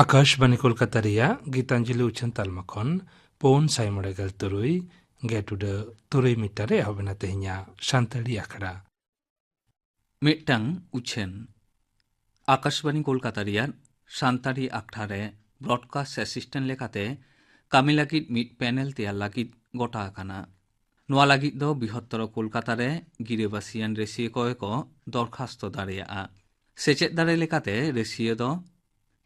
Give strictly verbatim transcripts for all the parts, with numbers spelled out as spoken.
ᱟᱠᱟᱥᱵᱟᱱᱤ ᱠᱳᱞᱠᱟᱛᱟ ᱨᱮᱭᱟᱜ ᱜᱤᱛᱟᱧᱡᱚᱞᱤ ᱩᱪᱷᱟᱹᱱ ᱛᱟᱞᱢᱟ ᱠᱷᱚᱱ ᱯᱩᱱ ᱥᱟᱭ ᱢᱚᱬᱮ ᱜᱮᱞ ᱛᱩᱨᱩᱭ ᱜᱮᱴ ᱩᱰᱟᱹ ᱛᱩᱨᱩᱭ ᱢᱤᱴᱟᱨ ᱨᱮ ᱮᱦᱚᱵ ᱮᱱᱟ ᱛᱮᱦᱮᱧᱟᱜ ᱥᱟᱱᱛᱟᱲᱤ ᱟᱠᱷᱲᱟ᱾ ᱢᱤᱫᱴᱟᱝ ᱩᱪᱷᱟᱹᱱ᱾ ᱟᱠᱟᱥᱵᱟᱱᱤ ᱠᱳᱞᱠᱟᱛᱟ ᱨᱮᱭᱟᱜ ᱥᱟᱱᱛᱟᱲᱤ ᱟᱠᱷᱲᱟ ᱨᱮ ᱵᱨᱚᱰᱠᱟᱥᱴ ᱮᱥᱤᱥᱴᱮᱱᱴ ᱞᱮᱠᱟᱛᱮ ᱠᱟᱹᱢᱤ ᱞᱟᱹᱜᱤᱫ ᱢᱤᱫ ᱯᱮᱱᱮᱞ ᱛᱮᱭᱟᱨ ᱞᱟᱹᱜᱤᱫ ᱜᱚᱴᱟ ᱟᱠᱟᱱᱟ᱾ ᱱᱚᱣᱟ ᱞᱟᱹᱜᱤᱫ ᱫᱚ ᱵᱤᱦᱚᱛᱛᱚᱨᱚ ᱠᱳᱞᱠᱟᱛᱟ ᱨᱮ ᱜᱤᱨᱟᱹᱵᱟᱹᱥᱤᱭᱟᱱ ᱨᱟᱹᱥᱤᱭᱟᱹ ᱠᱚᱜᱮ ᱠᱚ ᱫᱚᱨᱠᱷᱟᱥᱛᱚ ᱫᱟᱲᱮᱭᱟᱜᱼᱟ᱾ ᱥᱮᱪᱮᱫ ᱫᱟᱲᱮ ᱞᱮᱠᱟᱛᱮ ᱨᱟᱹᱥᱤᱭᱟᱹ ᱫᱚ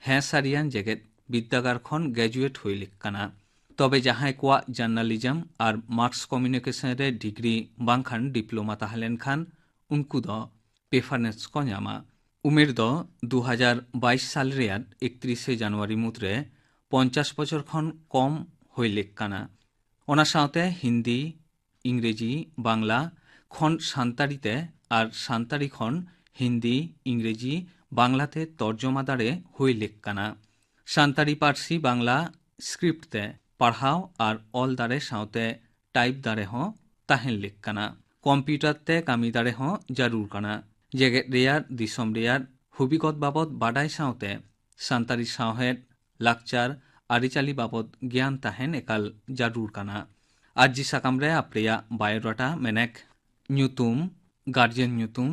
ᱦᱮᱸ ᱥᱟᱹᱨᱤᱭᱟᱱ ᱡᱮᱜᱮᱛ ᱵᱤᱨᱫᱟᱹᱜᱟᱲ ᱠᱷᱚᱱ ᱜᱨᱮᱡᱩᱭᱮᱴ ᱦᱩᱭ ᱞᱮᱠ ᱠᱟᱱᱟ᱾ ᱛᱚᱵᱮ ᱡᱟᱦᱟᱸᱭ ᱠᱚᱣᱟᱜ ᱡᱟᱨᱱᱟᱞᱤᱡᱚᱢ ᱟᱨ ᱢᱟᱥ ᱠᱚᱢᱤᱭᱩᱱᱤᱠᱮᱥᱚᱱ ᱨᱮ ᱰᱤᱜᱽᱨᱤ ᱵᱟᱝᱠᱷᱟᱱ ᱰᱤᱯᱞᱳᱢᱟ ᱛᱟᱦᱮᱸ ᱞᱮᱱᱠᱷᱟᱱ, ᱩᱱᱠᱩ ᱫᱚ ᱯᱨᱮᱯᱷᱟᱨᱮᱱᱥ ᱠᱚ ᱧᱟᱢᱟ᱾ ᱩᱢᱮᱨ ᱫᱚ ᱫᱩ ᱦᱟᱡᱟᱨ ᱵᱟᱭᱤᱥ ᱥᱟᱞ ᱨᱮᱭᱟᱜ ᱮᱠᱛᱨᱤᱥᱮ ᱡᱟᱱᱩᱣᱟᱨᱤ ᱢᱩᱫᱽᱨᱮ ᱯᱚᱧᱪᱟᱥ ᱵᱚᱪᱷᱚᱨ ᱠᱷᱚᱱ ᱠᱚᱢ ᱦᱩᱭ ᱞᱮᱠ ᱠᱟᱱᱟ᱾ ᱚᱱᱟ ᱥᱟᱶᱛᱮ ᱦᱤᱱᱫᱤ, ᱤᱝᱨᱮᱡᱤ, ᱵᱟᱝᱞᱟ ᱠᱷᱚᱱ ᱥᱟᱱᱛᱟᱲᱤ ᱛᱮ ᱟᱨ ᱥᱟᱱᱛᱟᱲᱤ ᱠᱷᱚᱱ ᱦᱤᱱᱫᱤ, ᱤᱝᱨᱮᱡᱤ, ᱵᱟᱝᱞᱟ ᱛᱮ ᱛᱚᱨᱡᱚᱢᱟ ᱫᱟᱲᱮ ᱦᱩᱭ ᱞᱮᱠ ᱠᱟᱱᱟ᱾ ᱥᱟᱱᱛᱟᱲᱤ ᱯᱟᱹᱨᱥᱤ ᱵᱟᱝᱞᱟ ᱥᱠᱨᱤᱯᱴ ᱛᱮ ᱯᱟᱲᱦᱟᱣ ᱟᱨ ᱚᱞ ᱫᱟᱲᱮ ᱥᱟᱶᱛᱮ ᱴᱟᱭᱤᱯ ᱫᱟᱲᱮ ᱦᱚᱸ ᱛᱟᱦᱮᱱ ᱞᱮᱠ ᱠᱟᱱᱟ᱾ ᱠᱚᱢᱯᱤᱭᱩᱴᱟᱨ ᱛᱮ ᱠᱟᱹᱢᱤ ᱫᱟᱲᱮ ᱦᱚᱸ ᱡᱟᱹᱨᱩᱲ ᱠᱟᱱᱟ᱾ ᱡᱮᱜᱮᱛ ᱨᱮᱭᱟᱜ, ᱫᱤᱥᱚᱢ ᱨᱮᱭᱟᱜ ᱦᱩᱵᱤᱜᱚᱛ ᱵᱟᱵᱚᱫ ᱵᱟᱰᱟᱭ ᱥᱟᱶᱛᱮ ᱥᱟᱱᱛᱟᱲᱤ ᱥᱟᱶᱦᱮᱫ, ᱞᱟᱠᱪᱟᱨ, ᱟᱹᱨᱤᱪᱟᱹᱞᱤ ᱵᱟᱵᱚᱫ ᱜᱮᱭᱟᱱ ᱛᱟᱦᱮᱱ ᱮᱠᱟᱞ ᱡᱟᱹᱨᱩᱲ ᱠᱟᱱᱟ᱾ ᱟᱨᱡᱤ ᱥᱟᱠᱟᱢ ᱨᱮ ᱟᱯᱮᱭᱟᱜ ᱵᱟᱭᱳᱰᱟᱴᱟ, ᱢᱮᱱᱮᱠ ᱧᱩᱛᱩᱢ, ᱜᱟᱨᱡᱮᱱ ᱧᱩᱛᱩᱢ,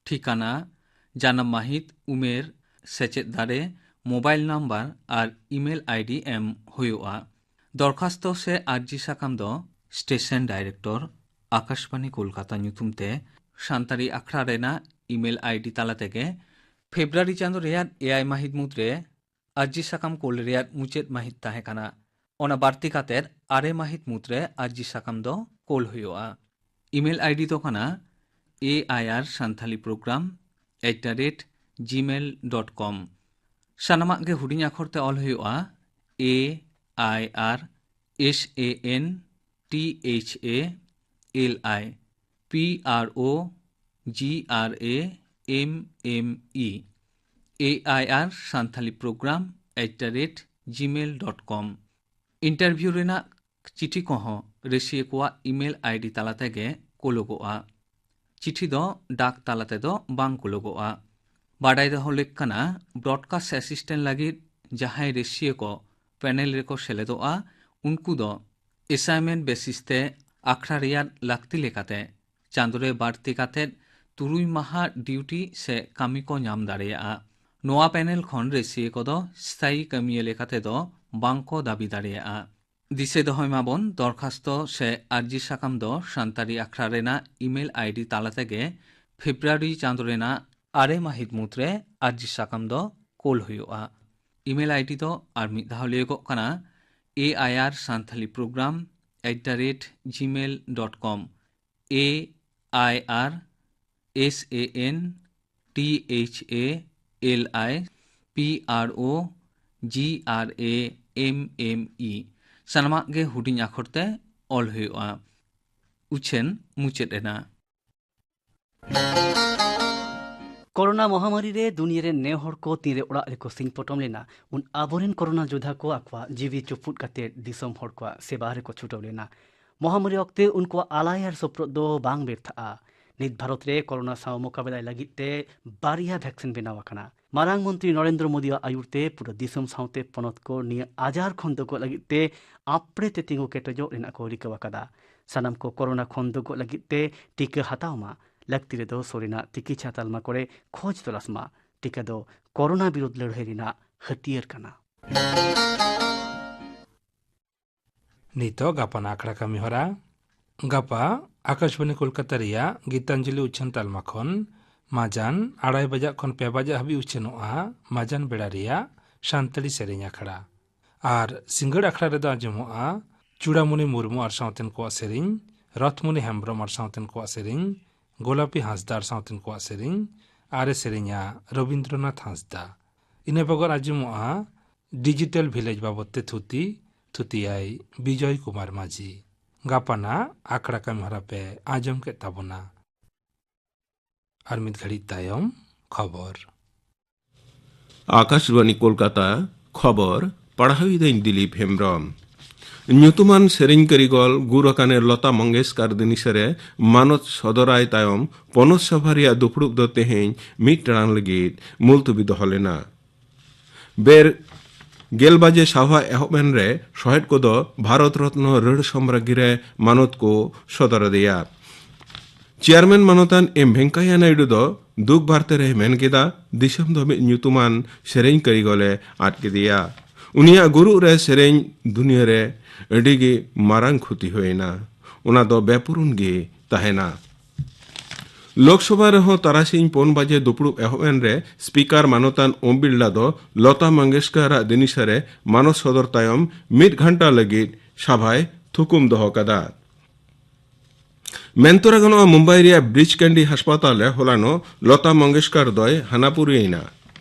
ᱴᱷᱤᱠᱟᱱᱟ, ᱡᱟᱱᱟᱢ ᱢᱟᱹᱦᱤᱛ, ᱩᱢᱮᱨ, ᱥᱮᱪᱮᱫ ᱫᱟᱲᱮ, ᱢᱳᱵᱟᱭᱤᱞ ᱱᱟᱢᱵᱟᱨ ᱟᱨ ᱤᱢᱮᱞ ᱟᱭᱰᱤ ᱮᱢ ᱦᱩᱭᱩᱜᱼᱟ᱾ ᱫᱚᱨᱠᱷᱟᱥᱛᱚ ᱥᱮ ᱟᱨᱡᱤ ᱥᱟᱠᱟᱢ ᱫᱚ ᱥᱴᱮᱥᱚᱱ ᱰᱟᱭᱨᱮᱠᱴᱚᱨ, ᱟᱠᱟᱥᱵᱟᱱᱤ ᱠᱳᱞᱠᱟᱛᱟ ᱧᱩᱛᱩᱢ ᱛᱮ ᱥᱟᱱᱛᱟᱲᱤ ᱟᱠᱷᱲᱟ ᱨᱮᱱᱟᱜ ᱤᱢᱮᱞ ᱟᱭᱰᱤ ᱛᱟᱞᱟ ᱛᱮᱜᱮ ᱯᱷᱮᱵᱨᱩᱣᱟᱨᱤ ᱪᱟᱸᱫᱚ ᱨᱮᱭᱟᱜ ᱮᱭᱟᱭ ᱢᱟᱹᱦᱤᱛ ᱢᱩᱫᱽᱨᱮ ᱟᱨᱡᱤ ᱥᱟᱠᱟᱢ ᱠᱳᱞ ᱨᱮᱭᱟᱜ ᱢᱩᱪᱟᱹᱫ ᱢᱟᱹᱦᱤᱛ ᱛᱟᱦᱮᱸ ᱠᱟᱱᱟ᱾ ᱚᱱᱟ ᱵᱟᱹᱲᱛᱤ ᱠᱟᱛᱮ ᱟᱨᱮ ᱢᱟᱹᱦᱤᱛ ᱢᱩᱫᱽᱨᱮ ᱟᱨᱡᱤ ᱥᱟᱠᱟᱢ ᱫᱚ ᱠᱳᱞ ᱦᱩᱭᱩᱜᱼᱟ᱾ ᱤᱢᱮᱞ ᱟᱭᱰᱤ ᱫᱚ ᱠᱟᱱᱟ A I R Santhali programme at the rate Gmail dot com. ᱥᱟᱱᱟᱢᱟᱜ ᱜᱮ ᱦᱩᱰᱤᱧ ᱟᱠᱷᱚᱨ ᱛᱮ ᱚᱞ ᱦᱩᱭᱩᱜᱼᱟ, ᱮ I R S A N T H A L I P R O G R A M M E, A I R Santhali programme at the rate Gmail dot com. ᱤᱱᱴᱟᱨᱵᱷᱤᱭᱩ ᱨᱮᱱᱟᱜ ᱪᱤᱴᱷᱤ ᱠᱚᱦᱚᱸ ᱨᱟᱹᱥᱤᱭᱟᱹ ᱠᱚᱣᱟᱜ ᱤᱢᱮᱞ ᱟᱭᱰᱤ ᱛᱟᱞᱟ ᱛᱮᱜᱮ ᱠᱳᱞᱳᱜᱚᱜᱼᱟ᱾ ᱪᱤᱴᱷᱤ ᱫᱚ ᱰᱟᱠ ᱛᱟᱞᱟ ᱛᱮᱫᱚ ᱵᱟᱝ ᱠᱳᱞᱳᱜᱚᱜᱼᱟ᱾ ᱵᱟᱰᱟᱭ ᱫᱚᱦᱚ ᱞᱮᱠ ᱠᱟᱱᱟ, ᱵᱨᱚᱰᱠᱟᱥᱴ ᱮᱥᱤᱥᱴᱮᱱᱴ ᱞᱟᱹᱜᱤᱫ ᱡᱟᱦᱟᱸᱭ ᱨᱮᱥᱤᱭᱟᱹ ᱠᱚ ᱯᱮᱱᱮᱞ ᱨᱮᱠᱚ ᱥᱮᱞᱮᱫᱚᱜᱼᱟ, ᱩᱱᱠᱩ ᱫᱚ ᱮᱥᱟᱭᱤᱱᱢᱮᱱᱴ ᱵᱮᱥᱤᱥ ᱛᱮ ᱟᱠᱷᱲᱟ ᱨᱮᱭᱟᱜ ᱞᱟᱹᱠᱛᱤ ᱞᱮᱠᱟᱛᱮ ᱪᱟᱸᱫᱚ ᱨᱮ ᱵᱟᱹᱲᱛᱤ ᱠᱟᱛᱮ ᱛᱩᱨᱩᱭ ᱢᱟᱦᱟ ᱰᱤᱭᱩᱴᱤ ᱥᱮ ᱠᱟᱹᱢᱤ ᱠᱚ ᱧᱟᱢ ᱫᱟᱲᱮᱭᱟᱜᱼᱟ᱾ ᱱᱚᱣᱟ ᱯᱮᱱᱮᱞ ᱠᱷᱚᱱ ᱨᱮᱥᱤᱭᱟᱹ ᱠᱚᱫᱚ ᱥᱛᱷᱟᱭᱤ ᱠᱟᱹᱢᱤᱭᱟᱹ ᱞᱮᱠᱟᱛᱮ ᱫᱚ ᱵᱟᱝ ᱠᱚ ᱫᱟᱹᱵᱤ ᱫᱟᱲᱮᱭᱟᱜᱼᱟ᱾ ᱫᱤᱥᱟᱹ ᱫᱚᱦᱚᱭ ᱢᱟᱵᱚᱱ, ᱫᱚᱨᱠᱷᱟᱥᱛᱚ ᱥᱮ ᱟᱨᱡᱤ ᱥᱟᱠᱟᱢ ᱫᱚ ᱥᱟᱱᱛᱟᱲᱤ ᱟᱠᱷᱲᱟ ᱨᱮᱱᱟᱜ ᱤᱢᱮᱞ ᱟᱭᱰᱤ ᱛᱟᱞᱟ ᱛᱮᱜᱮ ᱯᱷᱮᱵᱽᱨᱩᱣᱟᱨᱤ ᱪᱟᱸᱫᱚ ᱨᱮᱱᱟᱜ ᱟᱨᱮ ᱢᱟᱹᱦᱤᱛ ᱢᱩᱫᱽᱨᱮ ᱟᱨᱡᱤ ᱥᱟᱠᱟᱢ ᱫᱚ ᱠᱳᱞ ᱦᱩᱭᱩᱜᱼᱟ᱾ ᱤᱢᱮᱞ ᱟᱭᱰᱤ ᱫᱚ ᱟᱨ ᱢᱤᱫ ᱫᱷᱟᱣ ᱞᱟᱹᱭᱚᱜᱚᱜ ᱠᱟᱱᱟ, A I R Santhali programme at the rate Gmail dot com, A I R S A N T H A L I P R O G R A M M E, ᱥᱟᱱᱟᱢᱟᱜ ᱜᱮ ᱦᱩᱰᱤᱧ ᱟᱠᱷᱚᱨ ᱛᱮ ᱚᱞ ᱦᱩᱭᱩᱜᱼᱟ᱾ ᱩᱪᱷᱟᱹᱱ ᱢᱩᱪᱟᱹᱫ ᱮᱱᱟ᱾ ᱠᱳᱨᱳᱱᱟ ᱢᱚᱦᱟᱢᱟᱨᱤ ᱨᱮ ᱫᱩᱱᱤᱭᱟᱹ ᱨᱮᱱ ᱱᱮ ᱦᱚᱲ ᱠᱚ ᱛᱤᱱᱨᱮ ᱚᱲᱟᱜ ᱨᱮᱠᱚ ᱥᱤᱧ ᱯᱚᱴᱚᱢ ᱞᱮᱱᱟ, ᱩᱱ ᱟᱵᱚᱨᱮᱱ ᱠᱳᱨᱳᱱᱟ ᱡᱳᱫᱷᱟ ᱠᱚ ᱟᱠᱚᱣᱟᱜ ᱡᱤᱣᱤ ᱪᱩᱯᱩᱫ ᱠᱟᱛᱮ ᱫᱤᱥᱚᱢ ᱦᱚᱲ ᱠᱚᱣᱟᱜ ᱥᱮᱵᱟ ᱨᱮᱠᱚ ᱪᱷᱩᱴᱟᱹᱣ ᱞᱮᱱᱟ᱾ ᱢᱚᱦᱟᱢᱟᱨᱤ ᱚᱠᱛᱮ ᱩᱱᱠᱩᱣᱟᱜ ᱟᱞᱟᱭ ᱟᱨ ᱥᱚᱯᱨᱚᱫ ᱫᱚ ᱵᱟᱝ ᱵᱮᱨᱛᱷᱟᱜᱼᱟ᱾ ᱱᱤᱛ ᱵᱷᱟᱨᱚᱛ ᱨᱮ ᱠᱳᱨᱳᱱᱟ ᱥᱟᱶ ᱢᱚᱠᱟᱵᱮᱞᱟᱭ ᱞᱟᱹᱜᱤᱫ ᱛᱮ ᱵᱟᱨᱭᱟ ᱵᱷᱮᱠᱥᱤᱱ ᱵᱮᱱᱟᱣ ᱟᱠᱟᱱᱟ᱾ ᱢᱟᱨᱟᱝ ᱢᱚᱱᱛᱨᱤ ᱱᱚᱨᱮᱱᱫᱨᱚ ᱢᱳᱫᱤᱭᱟᱜ ᱟᱭᱩᱨ ᱛᱮ ᱯᱩᱨᱟᱹ ᱫᱤᱥᱚᱢ ᱥᱟᱶᱛᱮ ᱯᱚᱱᱚᱛ ᱠᱚ ᱱᱤᱭᱟᱹ ᱟᱡᱟᱨ ᱠᱷᱚᱱ ᱫᱚᱜᱚᱜ ᱞᱟᱹᱜᱤᱫ ᱛᱮ ᱟᱯᱲᱮ ᱛᱮ ᱛᱤᱸᱜᱩ ᱠᱮᱴᱮᱡᱚᱜ ᱨᱮᱱᱟᱜ ᱠᱚ ᱨᱤᱠᱟᱹ ᱟᱠᱟᱫᱟ᱾ ᱥᱟᱱᱟᱢ ᱠᱚ ᱠᱳᱨᱳᱱᱟ ᱠᱷᱚᱱ ᱫᱚᱜᱚᱜ ᱞᱟᱹᱜᱤᱫ ᱛᱮ ᱴᱤᱠᱟᱹ ᱦᱟᱛᱟᱣ ᱢᱟ᱾ ᱞᱟᱹᱠᱛᱤ ᱨᱮᱫᱚ ᱥᱩᱨ ᱨᱮᱱᱟᱜ ᱛᱤᱠᱤᱪᱷᱟ ᱛᱟᱞᱢᱟ ᱠᱚᱨᱮ ᱠᱷᱚᱡᱽ ᱛᱚᱞᱟᱥ ᱢᱟ᱾ ᱴᱤᱠᱟᱹ ᱫᱚ ᱠᱳᱨᱳᱱᱟ ᱵᱤᱨᱩᱫᱷ ᱞᱟᱹᱲᱦᱟᱹᱭ ᱨᱮᱱᱟᱜ ᱦᱟᱹᱛᱭᱟᱹᱨ ᱠᱟᱱᱟ᱾ ᱱᱤᱛᱚᱜ ᱜᱟᱯᱟᱱ ᱟᱠᱷᱲᱟ ᱠᱟᱹᱢᱤ ᱦᱚᱨᱟ᱾ ᱜᱟᱯᱟ ᱟᱠᱟᱥᱵᱟᱱᱤ ᱠᱳᱞᱠᱟᱛᱟ ᱨᱮᱭᱟᱜ ᱜᱤᱛᱟᱧᱡᱚᱞᱤ ᱩᱪᱷᱟᱹᱱ ᱛᱟᱞᱢᱟ ᱠᱷᱚᱱ ᱢᱟᱡᱟᱱ ᱟᱲᱟᱭ ᱵᱟᱡᱟᱜ ᱠᱷᱚᱱ ᱯᱮ ᱵᱟᱡᱟᱜ ᱦᱟᱹᱵᱤᱡ ᱩᱪᱷᱟᱹᱱᱚᱜᱼᱟ ᱢᱟᱡᱟᱱ ᱵᱮᱲᱟ ᱨᱮᱭᱟᱜ ᱥᱟᱱᱛᱟᱲᱤ ᱥᱮᱨᱮᱧ ᱟᱠᱷᱲᱟ᱾ ᱟᱨ ᱥᱤᱸᱜᱟᱹᱲ ᱟᱠᱷᱲᱟ ᱨᱮᱫᱚ ᱟᱸᱡᱚᱢᱚᱜᱼᱟ ᱪᱩᱲᱟᱢᱩᱱᱤ ᱢᱩᱨᱢᱩ ᱟᱨ ᱥᱟᱶᱛᱮᱱ ᱠᱚᱣᱟᱜ ᱥᱮᱨᱮᱧ, ᱨᱚᱛᱷᱢᱩᱱᱤ ᱦᱮᱢᱵᱽᱨᱚᱢ ᱟᱨ ᱥᱟᱶᱛᱮᱱ ᱠᱚᱣᱟᱜ ᱥᱮᱨᱮᱧ, ᱜᱳᱞᱟᱯᱤ ᱦᱟᱸᱥᱫᱟ ᱟᱨ ᱥᱟᱶᱛᱮᱱ ᱠᱚᱣᱟᱜ ᱥᱮᱨᱮᱧ, ᱟᱨ ᱮ ᱥᱮᱨᱮᱧᱟ ᱨᱚᱵᱤᱱᱫᱨᱚᱱᱟᱛᱷ ᱦᱟᱸᱥᱫᱟ᱾ ᱤᱱᱟᱹ ᱵᱮᱜᱚᱨ ᱟᱸᱡᱚᱢᱚᱜᱼᱟ ᱰᱤᱡᱤᱴᱟᱞ ᱵᱷᱤᱞᱮᱡᱽ ᱵᱟᱵᱚᱫ ᱛᱮ ᱛᱷᱩᱛᱤ, ᱛᱷᱩᱛᱤᱭᱟᱭ ᱵᱤᱡᱚᱭ ᱠᱩᱢᱟᱨ ᱢᱟᱹᱡᱷᱤ᱾ ᱜᱟᱯᱟᱱᱟᱜ ᱟᱠᱷᱲᱟ ᱠᱟᱹᱢᱤ ᱦᱚᱨᱟ ᱯᱮ ᱟᱸᱡᱚᱢ ᱠᱮᱫ ᱛᱟᱵᱚᱱᱟ᱾ ᱟᱨ ᱢᱤᱫ ᱜᱷᱟᱹᱲᱤᱡ ᱛᱟᱭᱚᱢ ᱠᱷᱚᱵᱚᱨ᱾ ᱟᱠᱟᱥᱵᱟᱱᱤ ᱠᱳᱞᱠᱟᱛᱟ, ᱠᱷᱚᱵᱚᱨ ᱯᱟᱲᱦᱟᱣᱤᱫᱟᱹᱧ ᱫᱤᱞᱤᱯ ᱦᱮᱢᱵᱽᱨᱚᱢ᱾ ᱧᱩᱛᱩᱢᱟᱱ ᱥᱮᱨᱮᱧ ᱠᱟᱹᱨᱤᱜᱚᱞ ᱜᱩᱨᱩ ᱟᱠᱟᱱᱮ ᱞᱚᱛᱟ ᱢᱚᱝᱜᱮᱥᱠᱟᱨ ᱫᱤᱱᱤᱥᱮᱨᱮ ᱢᱟᱱᱚᱛ ᱥᱚᱫᱚᱨᱟᱭ ᱛᱟᱭᱚᱢ ᱯᱚᱱᱚᱛ ᱥᱚᱵᱷᱟ ᱨᱮᱭᱟᱜ ᱫᱩᱯᱲᱩᱵ ᱫᱚ ᱛᱮᱦᱮᱧ ᱢᱤᱫ ᱴᱟᱲᱟᱝ ᱞᱟᱹᱜᱤᱫ ᱢᱩᱞᱛᱩᱵᱤ ᱫᱚᱦᱚ ᱞᱮᱱᱟ᱾ ᱵᱮᱨ ᱜᱮᱞ ᱵᱟᱡᱮ ᱥᱟᱵᱷᱟ ᱮᱦᱚᱵ ᱮᱱ ᱨᱮ ᱥᱚᱦᱮᱫ ᱠᱚᱫᱚ ᱵᱷᱟᱨᱚᱛ ᱨᱚᱛᱱᱚ ᱨᱟᱹᱲ ᱥᱚᱢᱨᱟᱜᱽᱜᱤ ᱨᱮ ᱢᱟᱱᱚᱛ ᱠᱚ ᱥᱚᱫᱚᱨ ᱟᱫᱮᱭᱟ᱾ ᱪᱮᱭᱟᱨᱢᱮᱱ ᱢᱟᱱᱚᱛᱟᱱ ᱮᱢ ᱵᱷᱮᱝᱠᱟᱭᱟ ᱱᱟᱭᱰᱩ ᱫᱚ ᱫᱩᱠ ᱵᱟᱨᱛᱮ ᱨᱮᱭ ᱢᱮᱱ ᱠᱮᱫᱟ, ᱫᱤᱥᱚᱢ ᱫᱚ ᱢᱤᱫ ᱧᱩᱛᱩᱢᱟᱱ ᱥᱮᱨᱮᱧ ᱠᱟᱹᱨᱤᱜᱚᱞᱮ ᱟᱫ ᱠᱮᱫᱮᱭᱟ᱾ ᱩᱱᱤᱭᱟᱜ ᱜᱩᱨᱩᱜ ᱨᱮ ᱥᱮᱨᱮᱧ ᱫᱩᱱᱤᱭᱟᱹ ᱨᱮ ᱟᱹᱰᱤ ᱜᱮ ᱢᱟᱨᱟᱝ ᱠᱷᱚᱛᱤ ᱦᱩᱭᱮᱱᱟ᱾ ᱚᱱᱟ ᱫᱚ ᱵᱮᱯᱩᱨᱩᱱ ᱜᱮ ᱛᱟᱦᱮᱱᱟ᱾ ᱞᱳᱠᱥᱚᱵᱷᱟ ᱨᱮᱦᱚᱸ ᱛᱟᱨᱟᱥᱤᱧ ᱯᱩᱱ ᱵᱟᱡᱮ ᱫᱩᱯᱲᱩᱵ ᱮᱦᱚᱵ ᱮᱱ ᱨᱮ ᱥᱯᱤᱠᱟᱨ ᱢᱟᱱᱚᱛᱟᱱ ᱳᱢ ᱵᱤᱨᱞᱟ ᱫᱚ ᱞᱚᱛᱟ ᱢᱚᱝᱜᱮᱥᱠᱟᱨᱟᱜ ᱫᱤᱱᱤᱥᱟ ᱨᱮ ᱢᱟᱱᱚᱛ ᱥᱚᱫᱚᱨ ᱛᱟᱭᱚᱢ ᱢᱤᱫ ᱜᱷᱟᱱᱴᱟ ᱞᱟᱹᱜᱤᱫ ᱥᱟᱵᱷᱟᱭ ᱛᱷᱩᱠᱩᱢ ᱫᱚᱦᱚ ᱠᱟᱫᱟ᱾ ᱢᱮᱱᱛᱚᱨᱟ ᱜᱟᱱᱚᱜᱼᱟ, ᱢᱩᱢᱵᱟᱭ ᱨᱮᱭᱟᱜ ᱵᱨᱤᱡᱽ ᱠᱮᱱᱰᱤ ᱦᱟᱥᱯᱟᱛᱟᱞ ᱨᱮ ᱦᱚᱞᱟᱱᱚᱜ ᱞᱚᱛᱟ ᱢᱚᱝᱜᱮᱥᱠᱟᱨ ᱫᱚᱭ ᱦᱟᱱᱟᱯᱩᱨᱤᱭᱮᱱᱟ᱾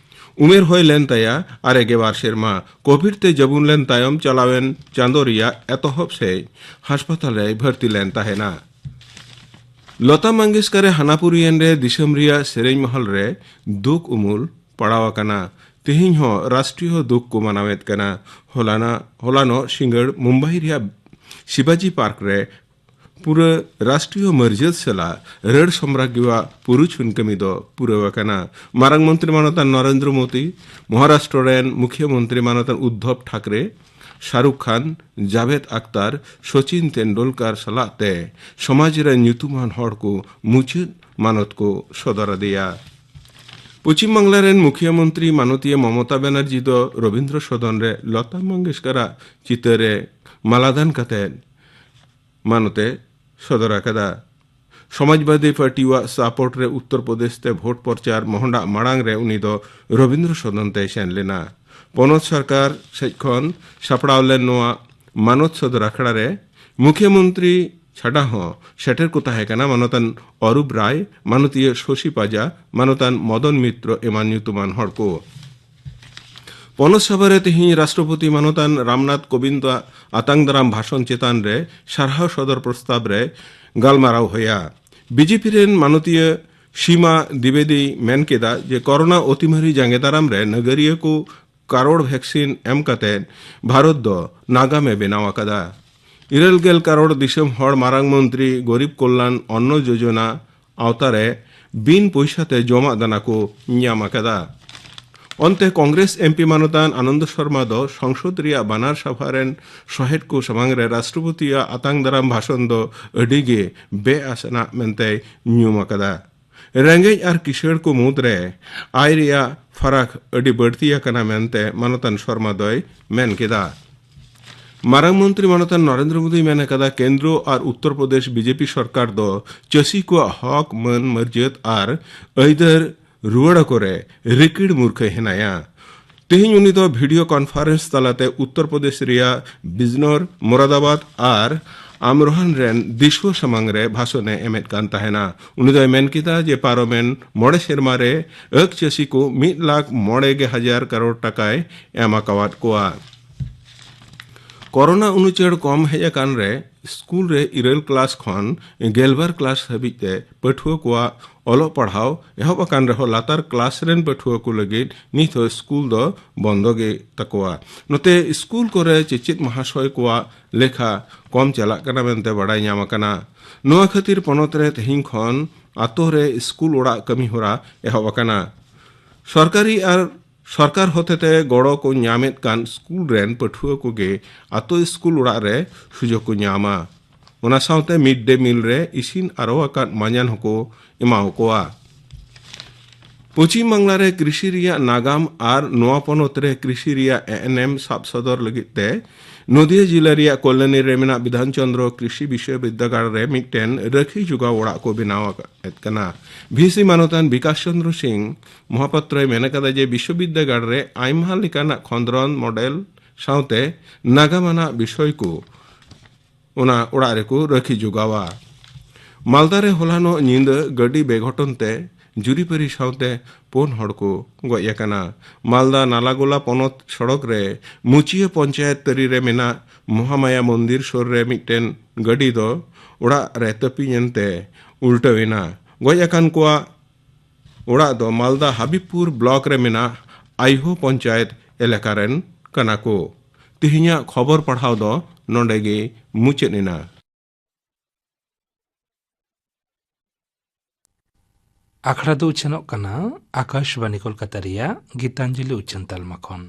ᱩᱢᱮᱨ ᱦᱩᱭ ᱞᱮᱱ ᱛᱟᱭᱟ ᱟᱨᱮ ᱜᱮᱞ ᱵᱟᱨ ᱥᱮᱨᱢᱟ᱾ ᱠᱳᱵᱷᱤᱰ ᱛᱮ ᱡᱟᱹᱵᱩᱱ ᱞᱮᱱ ᱛᱟᱭᱚᱢ ᱪᱟᱞᱟᱣᱮᱱ ᱪᱟᱸᱫᱚ ᱨᱮᱭᱟᱜ ᱮᱛᱚᱦᱚᱵ ᱥᱮᱡ ᱦᱟᱥᱯᱟᱛᱟᱞ ᱨᱮᱭ ᱵᱷᱚᱨᱛᱤ ᱞᱮᱱ ᱛᱟᱦᱮᱱᱟ᱾ ᱞᱚᱛᱟ ᱢᱚᱝᱜᱮᱥᱠᱟᱨ ᱮ ᱦᱟᱱᱟᱯᱩᱨᱤᱭᱮᱱ ᱨᱮ ᱫᱤᱥᱚᱢ ᱨᱮᱭᱟᱜ ᱥᱮᱨᱮᱧ ᱢᱚᱦᱚᱞ ᱨᱮ ᱫᱩᱠ ᱩᱢᱩᱞ ᱯᱟᱲᱟᱣ ᱟᱠᱟᱱᱟ᱾ ᱛᱮᱦᱮᱧ ᱦᱚᱸ ᱨᱟᱥᱴᱨᱤᱭᱚ ᱫᱩᱠ ᱠᱚ ᱢᱟᱱᱟᱣᱮᱫ ᱠᱟᱱᱟ᱾ ᱦᱚᱞᱟᱱᱟ, ᱦᱚᱞᱟᱱᱚᱜ ᱥᱤᱸᱜᱟᱹᱲ ᱢᱩᱢᱵᱟᱭ ᱨᱮᱭᱟᱜ ᱥᱤᱵᱟᱡᱤ ᱯᱟᱨᱠ ᱨᱮ ᱯᱩᱨᱟᱹ ᱨᱟᱥᱴᱨᱤᱭᱚ ᱢᱟᱹᱨᱡᱟᱹᱛ ᱥᱟᱞᱟᱜ ᱨᱟᱹᱲ ᱥᱚᱢᱨᱟᱜᱽᱜᱤᱣᱟᱜ ᱯᱩᱨᱩᱪᱷᱩᱱ ᱠᱟᱹᱢᱤ ᱫᱚ ᱯᱩᱨᱟᱹᱣ ᱟᱠᱟᱱᱟ᱾ ᱢᱟᱨᱟᱝ ᱢᱚᱱᱛᱨᱤ ᱢᱟᱱᱚᱛᱟᱱ ᱱᱚᱨᱮᱱᱫᱨᱚ ᱢᱳᱫᱤ, ᱢᱚᱦᱟᱨᱟᱥᱴᱨᱚ ᱨᱮᱱ ᱢᱩᱠᱷᱭᱟᱹ ᱢᱚᱱᱛᱨᱤ ᱢᱟᱱᱚᱛᱟᱱ ᱩᱫᱽᱫᱷᱚᱵᱽ ᱴᱷᱟᱠᱨᱮ, ᱥᱟᱦᱨᱩᱠᱷ ᱠᱷᱟᱱ, ᱡᱟᱵᱮᱫ ᱟᱠᱛᱟᱨ, ᱥᱚᱪᱤᱱ ᱛᱮᱱᱰᱩᱞᱠᱟᱨ ᱥᱟᱞᱟᱜ ᱛᱮ ᱥᱚᱢᱟᱡᱽ ᱨᱮᱱ ᱧᱩᱛᱩᱢᱟᱱ ᱦᱚᱲ ᱠᱚ ᱢᱩᱪᱟᱹᱫ ᱢᱟᱱᱚᱛ ᱠᱚ ᱥᱚᱫᱚᱨ ᱟᱫᱮᱭᱟ᱾ ᱯᱚᱪᱷᱤᱢ ᱵᱟᱝᱞᱟ ᱨᱮᱱ ᱢᱩᱠᱷᱭᱟᱹ ᱢᱚᱱᱛᱨᱤ ᱢᱟᱱᱚᱛᱤᱭᱟᱹ ᱢᱚᱢᱚᱛᱟ ᱵᱟᱱᱟᱨᱡᱤ ᱫᱚ ᱨᱚᱵᱤᱱᱫᱨᱚ ᱥᱚᱫᱚᱱ ᱨᱮ ᱞᱚᱛᱟ ᱢᱚᱝᱜᱮᱥᱠᱟᱨᱟᱜ ᱪᱤᱛᱟᱹᱨ ᱨᱮ ᱢᱟᱞᱟᱫᱟᱱ ᱠᱟᱛᱮ ᱢᱟᱱᱚᱛᱮ ᱥᱚᱫᱚᱨ ᱟᱠᱟᱫᱟ᱾ ᱥᱚᱢᱟᱡᱽᱵᱟᱫᱤ ᱯᱟᱨᱴᱤᱣᱟᱜ ᱥᱟᱯᱳᱨᱴ ᱨᱮ ᱩᱛᱛᱚᱨ ᱯᱨᱚᱫᱮᱥ ᱛᱮ ᱵᱷᱳᱴ ᱯᱨᱚᱪᱟᱨ ᱢᱚᱦᱰᱟᱜ ᱢᱟᱲᱟᱝ ᱨᱮ ᱩᱱᱤ ᱫᱚ ᱨᱚᱵᱤᱱᱫᱨᱚ ᱥᱚᱫᱚᱱ ᱛᱮᱭ ᱥᱮᱱ ᱞᱮᱱᱟ᱾ ᱯᱚᱱᱚᱛ ᱥᱚᱨᱠᱟᱨ ᱥᱮᱡ ᱠᱷᱚᱱ ᱥᱟᱯᱲᱟᱣ ᱞᱮᱱ ᱱᱚᱣᱟ ᱢᱟᱱᱚᱛ ᱥᱚᱫᱚᱨ ᱟᱠᱷᱲᱟ ᱨᱮ ᱢᱩᱠᱷᱭᱟᱹ ᱢᱚᱱᱛᱨᱤ ᱪᱷᱟᱰᱟ ᱦᱚᱸ ᱥᱮᱴᱮᱨ ᱠᱚ ᱛᱟᱦᱮᱸ ᱠᱟᱱᱟ ᱢᱟᱱᱚᱛᱟᱱ ᱚᱨᱩᱯ ᱨᱟᱭ, ᱢᱟᱱᱚᱛᱤᱭᱟᱹ ᱥᱚᱥᱤ ᱯᱟᱡᱟ, ᱢᱟᱱᱚᱛᱟᱱ ᱢᱚᱫᱚᱱ ᱢᱤᱛᱨᱚ ᱮᱢᱟᱱ ᱧᱩᱛᱩᱢᱟᱱ ᱦᱚᱲ ᱠᱚ᱾ ᱯᱚᱱᱚᱛ ᱥᱚᱵᱷᱟ ᱨᱮ ᱛᱮᱦᱮᱧ ᱨᱟᱥᱴᱨᱚᱯᱚᱛᱤ ᱢᱟᱱᱚᱛᱟᱱ ᱨᱟᱢᱱᱟᱛᱷ ᱠᱳᱵᱤᱱᱫᱟᱜ ᱟᱛᱟᱝ ᱫᱟᱨᱟᱢ ᱵᱷᱟᱥᱚᱱ ᱪᱮᱛᱟᱱ ᱨᱮ ᱥᱟᱨᱦᱟᱣ ᱥᱚᱫᱚᱨ ᱯᱨᱚᱥᱛᱟᱵ ᱨᱮ ᱜᱟᱞᱢᱟᱨᱟᱣ ᱦᱩᱭᱟ᱾ ᱵᱤᱡᱮᱯᱤ ᱨᱮᱱ ᱢᱟᱱᱚᱛᱤᱭᱟᱹ ᱥᱤᱢᱟ ᱫᱤᱵᱮᱫᱤ ᱢᱮᱱ ᱠᱮᱫᱟ ᱡᱮ ᱠᱚᱨᱳᱱᱟ ᱚᱛᱤᱢᱟᱨᱤ ᱡᱟᱸᱜᱮ ᱫᱟᱨᱟᱢ ᱨᱮ ᱱᱟᱜᱟᱨᱤᱭᱟᱹ ᱠᱚ ᱠᱟᱨᱳᱲ ᱵᱷᱮᱠᱥᱤᱱ ᱮᱢ ᱠᱟᱛᱮ ᱵᱷᱟᱨᱚᱛ ᱫᱚ ᱱᱟᱜᱟᱢ ᱮ ᱵᱮᱱᱟᱣ ᱟᱠᱟᱫᱟ᱾ ᱤᱨᱟᱹᱞ ᱜᱮᱞ ᱠᱟᱨᱳᱲ ᱫᱤᱥᱚᱢ ᱦᱚᱲ ᱢᱟᱨᱟᱝ ᱢᱚᱱᱛᱨᱤ ᱜᱚᱨᱤᱵᱽ ᱠᱚᱞᱞᱟᱱ ᱚᱱᱱᱚ ᱡᱳᱡᱚᱱᱟ ᱟᱣᱛᱟ ᱨᱮ ᱵᱤᱱ ᱯᱚᱭᱥᱟ ᱛᱮ ᱡᱚᱢᱟᱜ ᱫᱟᱱᱟ ᱠᱚ ᱧᱟᱢ ᱟᱠᱟᱫᱟ᱾ ᱚᱱᱛᱮ ᱠᱚᱝᱜᱨᱮᱥ ᱮᱢᱯᱤ ᱢᱟᱱᱚᱛᱟᱱ ᱟᱱᱚᱱᱫᱚ ᱥᱚᱨᱢᱟ ᱫᱚ ᱥᱚᱝᱥᱚᱫ ᱨᱮᱭᱟᱜ ᱵᱟᱱᱟᱨ ᱥᱟᱯᱷᱟ ᱨᱮᱱ ᱥᱚᱦᱮᱫ ᱠᱚ ᱥᱟᱢᱟᱝ ᱨᱮ ᱨᱟᱥᱴᱨᱚᱯᱚᱛᱤᱭᱟᱜ ᱟᱛᱟᱝ ᱫᱟᱨᱟᱢ ᱵᱷᱟᱥᱚᱱ ᱫᱚ ᱟᱹᱰᱤ ᱜᱮ ᱵᱮᱼᱟᱥᱟᱱᱟᱜ ᱢᱮᱱᱛᱮᱭ ᱧᱩᱢ ᱟᱠᱟᱫᱟ᱾ ᱨᱮᱸᱜᱮᱡ ᱟᱨ ᱠᱤᱥᱟᱹᱬ ᱠᱚ ᱢᱩᱫᱽᱨᱮ ᱟᱭ ᱨᱮᱭᱟᱜ ᱯᱷᱟᱨᱟᱠ ᱟᱹᱰᱤ ᱵᱟᱹᱲᱛᱤ ᱟᱠᱟᱱᱟ ᱢᱮᱱᱛᱮ ᱢᱟᱱᱚᱛᱟᱱ ᱥᱚᱨᱢᱟ ᱫᱚᱭ ᱢᱮᱱ ᱠᱮᱫᱟ᱾ ᱢᱟᱨᱟᱝ ᱢᱚᱱᱛᱨᱤ ᱢᱟᱱᱚᱛᱟᱱ ᱱᱚᱨᱮᱱᱫᱨᱚ ᱢᱳᱫᱤᱭ ᱢᱮᱱ ᱟᱠᱟᱫᱟ, ᱠᱮᱱᱫᱨᱚ ᱟᱨ ᱩᱛᱛᱚᱨ ᱯᱨᱚᱫᱮᱥ ᱵᱤᱡᱮᱯᱤ ᱥᱚᱨᱠᱟᱨ ᱫᱚ ᱪᱟᱹᱥᱤ ᱠᱚᱣᱟᱜ ᱦᱚᱠ, ᱢᱟᱹᱱ, ᱢᱟᱹᱨᱡᱟᱹᱛ ᱟᱨ ᱟᱹᱭᱫᱟᱹᱨ ᱨᱩᱣᱟᱹᱲ ᱟᱠᱚ ᱨᱮ ᱨᱤᱠᱤᱲ ᱢᱩᱨᱠᱷᱟᱹᱭ ᱦᱮᱱᱟᱭᱟ᱾ ᱛᱮᱦᱮᱧ ᱩᱱᱤ ᱫᱚ ᱵᱷᱤᱰᱤᱭᱳ ᱠᱚᱱᱯᱷᱟᱨᱮᱱᱥ ᱛᱟᱞᱟᱛᱮ ᱩᱛᱛᱚᱨ ᱯᱨᱚᱫᱮᱥ ᱨᱮᱭᱟᱜ ᱵᱤᱡᱽᱱᱳᱨ, ᱢᱩᱨᱟᱫᱟᱵᱟᱫᱽ ᱟᱨ ᱟᱢᱨᱳᱦᱟᱱ ᱨᱮᱱ ᱫᱤᱥᱩᱣᱟᱹ ᱥᱟᱢᱟᱝ ᱨᱮ ᱵᱷᱟᱥᱚᱱ ᱮ ᱮᱢᱮᱫ ᱠᱟᱱ ᱛᱟᱦᱮᱱᱟ᱾ ᱩᱱᱤ ᱫᱚᱭ ᱢᱮᱱ ᱠᱮᱫᱟ ᱡᱮ ᱯᱟᱨᱚᱢᱮᱱ ᱢᱚᱬᱮ ᱥᱮᱨᱢᱟ ᱨᱮ ᱟᱹᱠ ᱪᱟᱹᱥᱤ ᱠᱚ ᱢᱤᱫ ᱞᱟᱠᱷ ᱢᱚᱬᱮ ᱜᱮ ᱦᱟᱡᱟᱨ ᱠᱟᱨᱳᱲ ᱴᱟᱠᱟᱭ ᱮᱢ ᱟᱠᱟᱣᱟᱫ ᱠᱚᱣᱟ᱾ ᱠᱚᱨᱳᱱᱟ ᱩᱱᱩᱪᱟᱹᱲ ᱠᱚᱢ ᱦᱮᱡ ᱟᱠᱟᱱ ᱨᱮ ᱥᱠᱩᱞ ᱨᱮ ᱤᱨᱟᱹᱞ ᱠᱞᱟᱥ ᱠᱷᱚᱱ ᱜᱮᱞᱵᱟᱨ ᱠᱞᱟᱥ ᱦᱟᱹᱵᱤᱡ ᱛᱮ ᱯᱟᱹᱴᱷᱩᱣᱟᱹ ᱠᱚᱣᱟᱜ ᱚᱞᱚᱜ ᱯᱟᱲᱦᱟᱣ ᱮᱦᱚᱵ ᱟᱠᱟᱱ ᱨᱮᱦᱚᱸ ᱞᱟᱛᱟᱨ ᱠᱞᱟᱥ ᱨᱮᱱ ᱯᱟᱹᱴᱷᱩᱣᱟᱹ ᱠᱚ ᱞᱟᱹᱜᱤᱫ ᱱᱤᱛ ᱦᱚᱸ ᱥᱠᱩᱞ ᱫᱚ ᱵᱚᱱᱫᱚ ᱜᱮ ᱛᱟᱠᱚᱣᱟ᱾ ᱱᱚᱛᱮ ᱥᱠᱩᱞ ᱠᱚᱨᱮ ᱪᱮᱪᱮᱫ ᱢᱟᱦᱟᱥᱚᱭ ᱠᱚᱣᱟᱜ ᱞᱮᱠᱷᱟ ᱠᱚᱢ ᱪᱟᱞᱟᱜ ᱠᱟᱱᱟ ᱢᱮᱱᱛᱮ ᱵᱟᱰᱟᱭ ᱧᱟᱢ ᱟᱠᱟᱱᱟ᱾ ᱱᱚᱣᱟ ᱠᱷᱟᱹᱛᱤᱨ ᱯᱚᱱᱚᱛ ᱨᱮ ᱛᱮᱦᱮᱧ ᱠᱷᱚᱱ ᱟᱛᱳ ᱨᱮ ᱥᱠᱩᱞ ᱚᱲᱟᱜ ᱠᱟᱹᱢᱤ ᱦᱚᱨᱟ ᱮᱦᱚᱵ ᱟᱠᱟᱱᱟ᱾ ᱥᱚᱨᱠᱟᱨᱤ ᱟᱨ ᱥᱚᱨᱠᱟᱨ ᱦᱚᱛᱮᱛᱮ ᱜᱚᱲᱚ ᱠᱚ ᱧᱟᱢᱮᱫ ᱠᱟᱱ ᱥᱠᱩᱞ ᱨᱮᱱ ᱯᱟᱹᱴᱷᱩᱣᱟᱹ ᱠᱚᱜᱮ ᱟᱛᱳ ᱥᱠᱩᱞ ᱚᱲᱟᱜ ᱨᱮ ᱥᱩᱡᱳᱜᱽ ᱠᱚ ᱧᱟᱢᱟ᱾ ᱚᱱᱟ ᱥᱟᱶᱛᱮ ᱢᱤᱰ ᱰᱮ ᱢᱤᱞ ᱨᱮ ᱤᱥᱤᱱ ᱟᱨᱚ ᱟᱠᱟᱫ ᱢᱟᱸᱡᱟᱱ ᱦᱚᱸᱠᱚ ᱮᱢᱟᱣ ᱠᱚᱣᱟ᱾ ᱯᱚᱪᱷᱤᱢ ᱵᱟᱝᱞᱟ ᱨᱮ ᱠᱨᱤᱥᱤ ᱨᱮᱭᱟᱜ ᱱᱟᱜᱟᱢ ᱟᱨ ᱱᱚᱣᱟ ᱯᱚᱱᱚᱛ ᱨᱮ ᱠᱨᱤᱥᱤ ᱨᱮᱭᱟᱜ ᱮᱱᱮᱢ ᱥᱟᱵ ᱥᱚᱫᱚᱨ ᱞᱟᱹᱜᱤᱫ ᱛᱮ ᱱᱚᱫᱤᱭᱟ ᱡᱤᱞᱟᱹ ᱨᱮᱭᱟᱜ ᱠᱚᱞᱞᱟᱱᱤ ᱨᱮ ᱢᱮᱱᱟᱜ ᱵᱤᱫᱷᱟᱱ ᱪᱚᱸᱫᱽᱨᱚ ᱠᱨᱤᱥᱤ ᱵᱤᱥᱣᱚᱵᱤᱫᱽᱫᱟᱜᱟᱲ ᱨᱮ ᱢᱤᱫᱴᱮᱱ ᱨᱟᱹᱠᱷᱤ ᱡᱚᱜᱟᱣ ᱚᱲᱟᱜ ᱠᱚ ᱵᱮᱱᱟᱣ ᱟᱠᱟᱫ ᱠᱟᱱᱟ᱾ ᱵᱷᱤᱥᱤ ᱢᱟᱱᱚᱛᱟᱱ ᱵᱤᱠᱟᱥ ᱪᱚᱸᱫᱽᱨᱚ ᱥᱤᱝ ᱢᱚᱦᱟᱯᱟᱛᱨᱚᱭ ᱢᱮᱱ ᱟᱠᱟᱫᱟ ᱡᱮ ᱵᱤᱥᱣᱚᱵᱤᱫᱽᱫᱟᱜᱟᱲ ᱨᱮ ᱟᱭᱢᱟ ᱞᱮᱠᱟᱱᱟᱜ ᱠᱷᱚᱸᱫᱽᱨᱚᱸᱫᱽ ᱢᱚᱰᱮᱞ ᱥᱟᱶᱛᱮ ᱱᱟᱜᱟᱢ ᱟᱱᱟᱜ ᱵᱤᱥᱚᱭ ᱠᱚ ᱚᱱᱟ ᱚᱲᱟᱜ ᱨᱮᱠᱚ ᱨᱟᱹᱠᱷᱤ ᱡᱚᱜᱟᱣᱟ᱾ ᱢᱟᱞᱫᱟ ᱨᱮ ᱦᱚᱞᱟᱱᱚᱜ ᱧᱤᱫᱟᱹ ᱜᱟᱹᱰᱤ ᱵᱮᱜᱷᱚᱴᱚᱱ ᱛᱮ ᱡᱩᱨᱤᱯᱟᱹᱨᱤ ᱥᱟᱶᱛᱮ ᱯᱩᱱ ᱦᱚᱲ ᱠᱚ ᱜᱚᱡ ᱟᱠᱟᱱᱟ᱾ ᱢᱟᱞᱫᱟ ᱱᱟᱞᱟᱜᱳᱞᱟ ᱯᱚᱱᱚᱛ ᱥᱚᱲᱚᱠ ᱨᱮ ᱢᱩᱪᱤᱭᱟᱹ ᱯᱚᱧᱪᱟᱭᱮᱛ ᱛᱟᱹᱨᱤ ᱨᱮ ᱢᱮᱱᱟᱜ ᱢᱚᱦᱟᱢᱟᱭᱟ ᱢᱚᱱᱫᱤᱨ ᱥᱩᱨ ᱨᱮ ᱢᱤᱫᱴᱮᱱ ᱜᱟᱹᱰᱤ ᱫᱚ ᱚᱲᱟᱜ ᱨᱮ ᱛᱟᱹᱯᱤᱧ ᱮᱱᱛᱮ ᱩᱞᱴᱟᱹᱣ ᱮᱱᱟ᱾ ᱜᱚᱡ ᱟᱠᱟᱱ ᱠᱚᱣᱟᱜ ᱚᱲᱟᱜ ᱫᱚ ᱢᱟᱞᱫᱟ ᱦᱟᱵᱤᱵᱽᱯᱩᱨ ᱵᱞᱚᱠ ᱨᱮ ᱢᱮᱱᱟᱜ ᱟᱭᱦᱳ ᱯᱚᱧᱪᱟᱭᱮᱛ ᱮᱞᱟᱠᱟ ᱨᱮᱱ ᱠᱟᱱᱟ ᱠᱚ᱾ ᱛᱮᱦᱮᱧᱟᱜ ᱠᱷᱚᱵᱚᱨ ᱯᱟᱲᱦᱟᱣ ᱫᱚ ᱱᱚᱰᱮ ᱜᱮ ᱢᱩᱪᱟᱹᱫ ᱮᱱᱟ᱾ ᱟᱠᱷᱲᱟ ᱫᱚ ᱩᱪᱷᱟᱹᱱᱚᱜ ᱠᱟᱱᱟ ᱟᱠᱟᱥᱵᱟᱱᱤ ᱠᱳᱞᱠᱟᱛᱟ ᱨᱮᱭᱟᱜ ᱜᱤᱛᱟᱧᱡᱚᱞᱤ ᱩᱪᱷᱟᱹᱱ ᱛᱟᱞᱢᱟ ᱠᱷᱚᱱ᱾